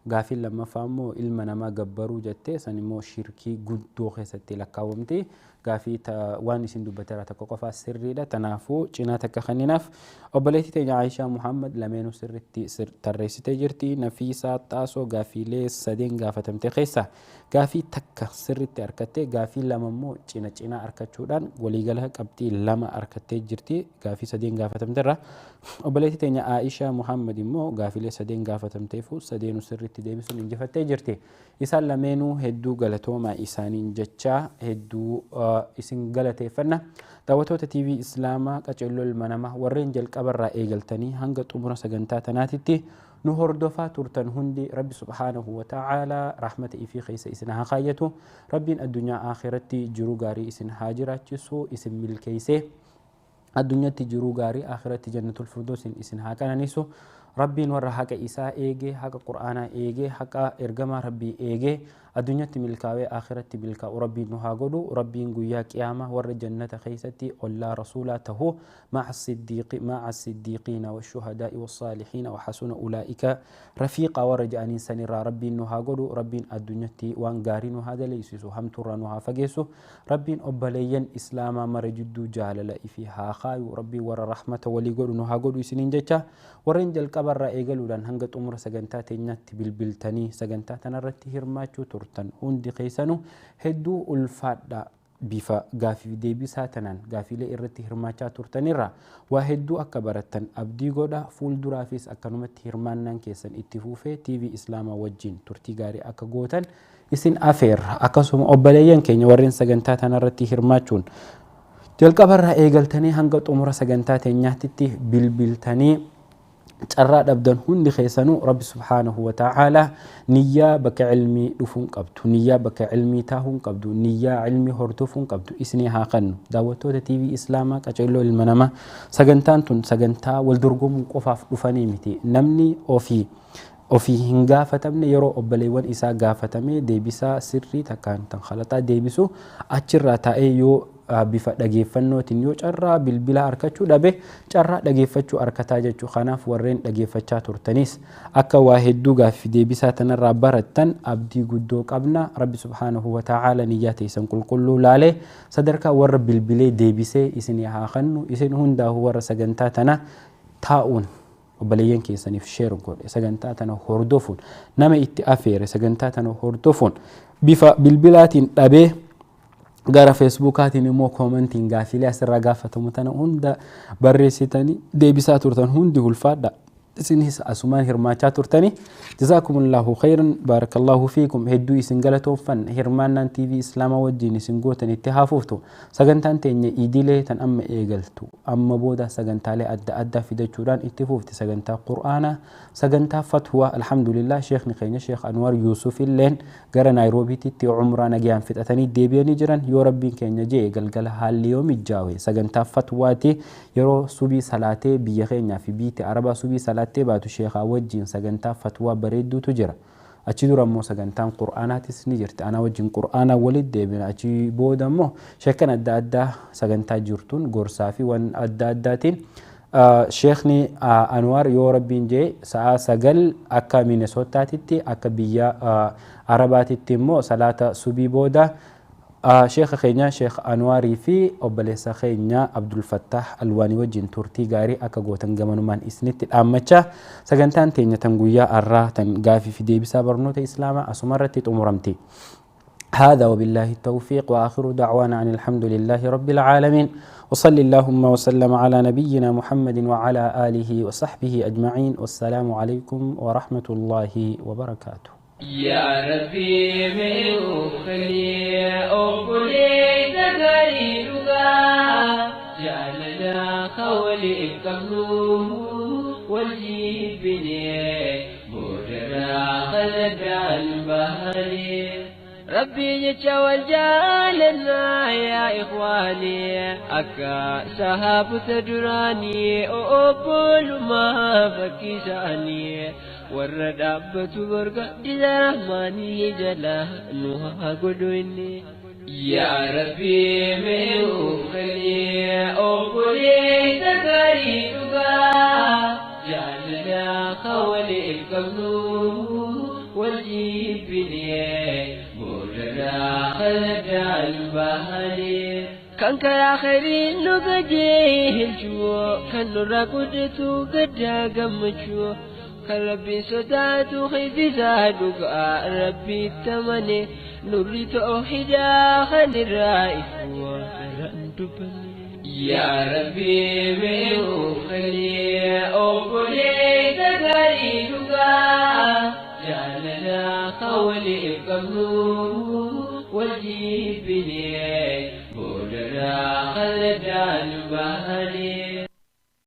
Gaafiin lammaffaa immoo ilma namaa gabbaruu jettee, san immoo shirkii guddoo keessatti lakkaawwamti. Gaafii waan isin dubbateera tokko qofaa sirriidha. Tanaafuu cinaa takka kanninaaf. Obboleettii teenya Aishaa Muhammad lameenuu sirritti tarreessitee jirti. Nafiisaa Xaasoo gaafiilee sadeen gaafatamte keessa gaafii takka sirritti harkattee gaafii lama immoo cina cinaa harkachuudhaan waliigala qabxii 2 harkattee jirti gaafii sadeen gaafatamterra. Obboleettii teenya Aishaa Muhammad immoo gaafiilee sadeen gaafatamteefu sadeenuu sirritti deebisuun injifattee jirti. Isaan lameenuu hedduu galatoomaa isaaniin jechaa hedduu isin galateeffanna. Daawwattoota TV Islaamaa qaceelloo ilma namaa warreen jalqabarraa eegaltanii hanga xumura sagantaa tanaatitti nu hordofaa turtan hundi, Rabbi subhaanahu wa ta'aalaa rahmata ifii keessa isin haa kaayyatu. Rabbiin addunyaa akhiratti jiruu gaarii isin haa jiraachisu, isin milkeessee addunyatti jiruu gaarii, akhiratti jannatul firdoosiin isin haa qananiisu. Rabbiin warra haqa isaa eegee, haqa qur'aanaa eegee, haqa ergamaa rabbii eegee addunyatti milkaa'ee akhiratti milkaa'u Rabbiin nu haa godhu. Rabbiin guyyaa qiyaamaa warra jannata keessatti ollaa rasuulaa tahu ma'a siddiiqiina washuhadaa'i wassaalihiina wahasuna ulaa'ika rafiiqa warra jedhaniin sanirraa Rabbiin nu haa godhu. Rabbiin addunyatti waan gaarii nu haa daleessisu, hamtuurraa nu haa fageessu. Rabbiin obboleeyyan islaamaa mara jidduu jaalala ifi haa kaayu. Rabbiin warra rahmata walii godhu nu haa godhu isiniin jecha, warreen jalqabarraa eegaluudhaan hanga xumura sagantaa teenyaatti bilbiltanii sagantaa tanarratti hirmaachuu turtan hundi keessanuu hedduu ulfaadha. Bifa gaafiif deebisaa tanaan gaafiilee irratti hirmaachaa turtanirraa waa hedduu akka barattan abdii godha. Fuulduraafis akkanumatti hirmaannaan keessan itti fufee TV Islaamaa wajjin turtii gaarii akka gootan isin afeerra. Akkasuma obboleeyyan keenya warreen sagantaa tanarratti hirmaachuun jalqabarraa eegaltanii hanga xumura sagantaa teenyaatitti bilbiltanii carraa dhabdan hundi keessanuu, Rabbi subhaanahu wa ta'aalaa niyyaa bakka ilmii dhufuun qabdu, niyyaa bakka ilmii taahuun qabdu, niyyaa ilmii hordofuun qabdu isinii haa kennu. Daawwattoota TV Islaamaa qaceelloo ilma namaa, sagantaan tun sagantaa wal dorgomuu qofaaf dhufanii miti. Namni ofii ofii hin gaafatamne yeroo obboleewwan isaa gaafatamee deebisaa sirrii takkaan tan khalaxaa deebisu achirraa taa'ee yoo bifa dhageeffannootiin yoo carraa bilbilaa harkachuu dhabe carraa dhageeffachuu harkataa jechuu. Kanaaf warreen dhageeffachaa turtanis akka waa hedduu gaaffii deebisaa tanarraa barattan abdii guddoo qabna. Rabbi subhaanahu wa ta'aala niyyaa teessan qulqulluu laalee sadarkaa warra bilbilee deebisee isinii haa kennu. Isin hundaa'u warra sagantaa tana taa'uun obboleeyyan keessaniif share godhe, sagantaa tana hordofuun nama itti afeere, sagantaa tana hordofuun bifa bilbilaatiin dhabee gara feesbuukaatiin immoo koomentiin gaafiilee asirraa gaafatamu tana hunda barreessitanii deebisaa turtan hundi ulfaadha. Isinis asumaan hirmaachaa turtani. Jazaakumullahu khayran, baarakallahu fiikum. Hedduu isin galatoonfan. Hirmaannaan TV Islaamaa wajjin isin gootan itti haafuuftu. Sagantaan teenya idilee tan amma eegaltu amma booda sagantaalee adda addaa fidachuudhaan itti fuufti. Sagantaa Qur'aanaa, sagantaa fatwaa. Alhamdulillah, sheekni keenya Sheekh Anwar Yuusuf illeen gara Naayiroobiitti umraa nagayaan fixatanii deebi'anii jiran. Yoo Rabbiin keenya jee, galgala haalli yoo mijjaawe sagantaa fatwaati. Yeroo subii salaatee biyya keenyaa fi biyyi Arabaa subii salaattee baatu sheekaa wajjin sagantaa fatwaa bareedduutu jira. Achi dura immoo sagantaan Qur'aanaatis ni jirti. Anaa wajjin Qur'aanaa walitti deebina. Achi booda immoo sheekan adda addaa sagantaa jirtuun gorsaa fi waan adda addaatiin sheekni Anwaar yoo Rabbiin jee sa'a 9 akka Minesotaatitti, akka biyya Arabaatitti immoo salaata subii booda sheeka keenya Sheekh Anwaarii fi obboleessa keenya Abdul Fattah Alwaanii wajjin turtii gaarii akka gootan gamanumaan isinitti dhaammachaa, sagantaan teenya tan guyyaa har'aa tan gaafii fi deebisaa barnoota Islaamaa asumarratti xumuramti. هذا وبالله التوفيق، وآخر دعوانا أن الحمد لله رب العالمين، وصل اللهم وسلم على نبينا محمد وعلى آله وصحبه أجمعين، والسلام عليكم ورحمة الله وبركاته. يا ربي من خلي أقولي تقريبا جعلنا خولي قبله والجيبني بودنا خلد البهري. ربي يتشوى جالنا يا إخواني، أكا سهاب تدراني أقول ما فكيساني ورد أبت برقة رحماني جلا نوها قدويني. يا ربي من خلي أقولي تقريبا جعلنا خولي القبل والجيبني بودنا خلد البهري. كان كالآخرين نقجيه الجوع، كان نراقدتو قد قمتشو، كان ربي صداتو خيزي زادوك ربي التمني نوري توحيدا خان الرائف. يا ربي من خلي أقولي تقريبا جعلنا خولي القبل والجيبني بودنا خلد البهري.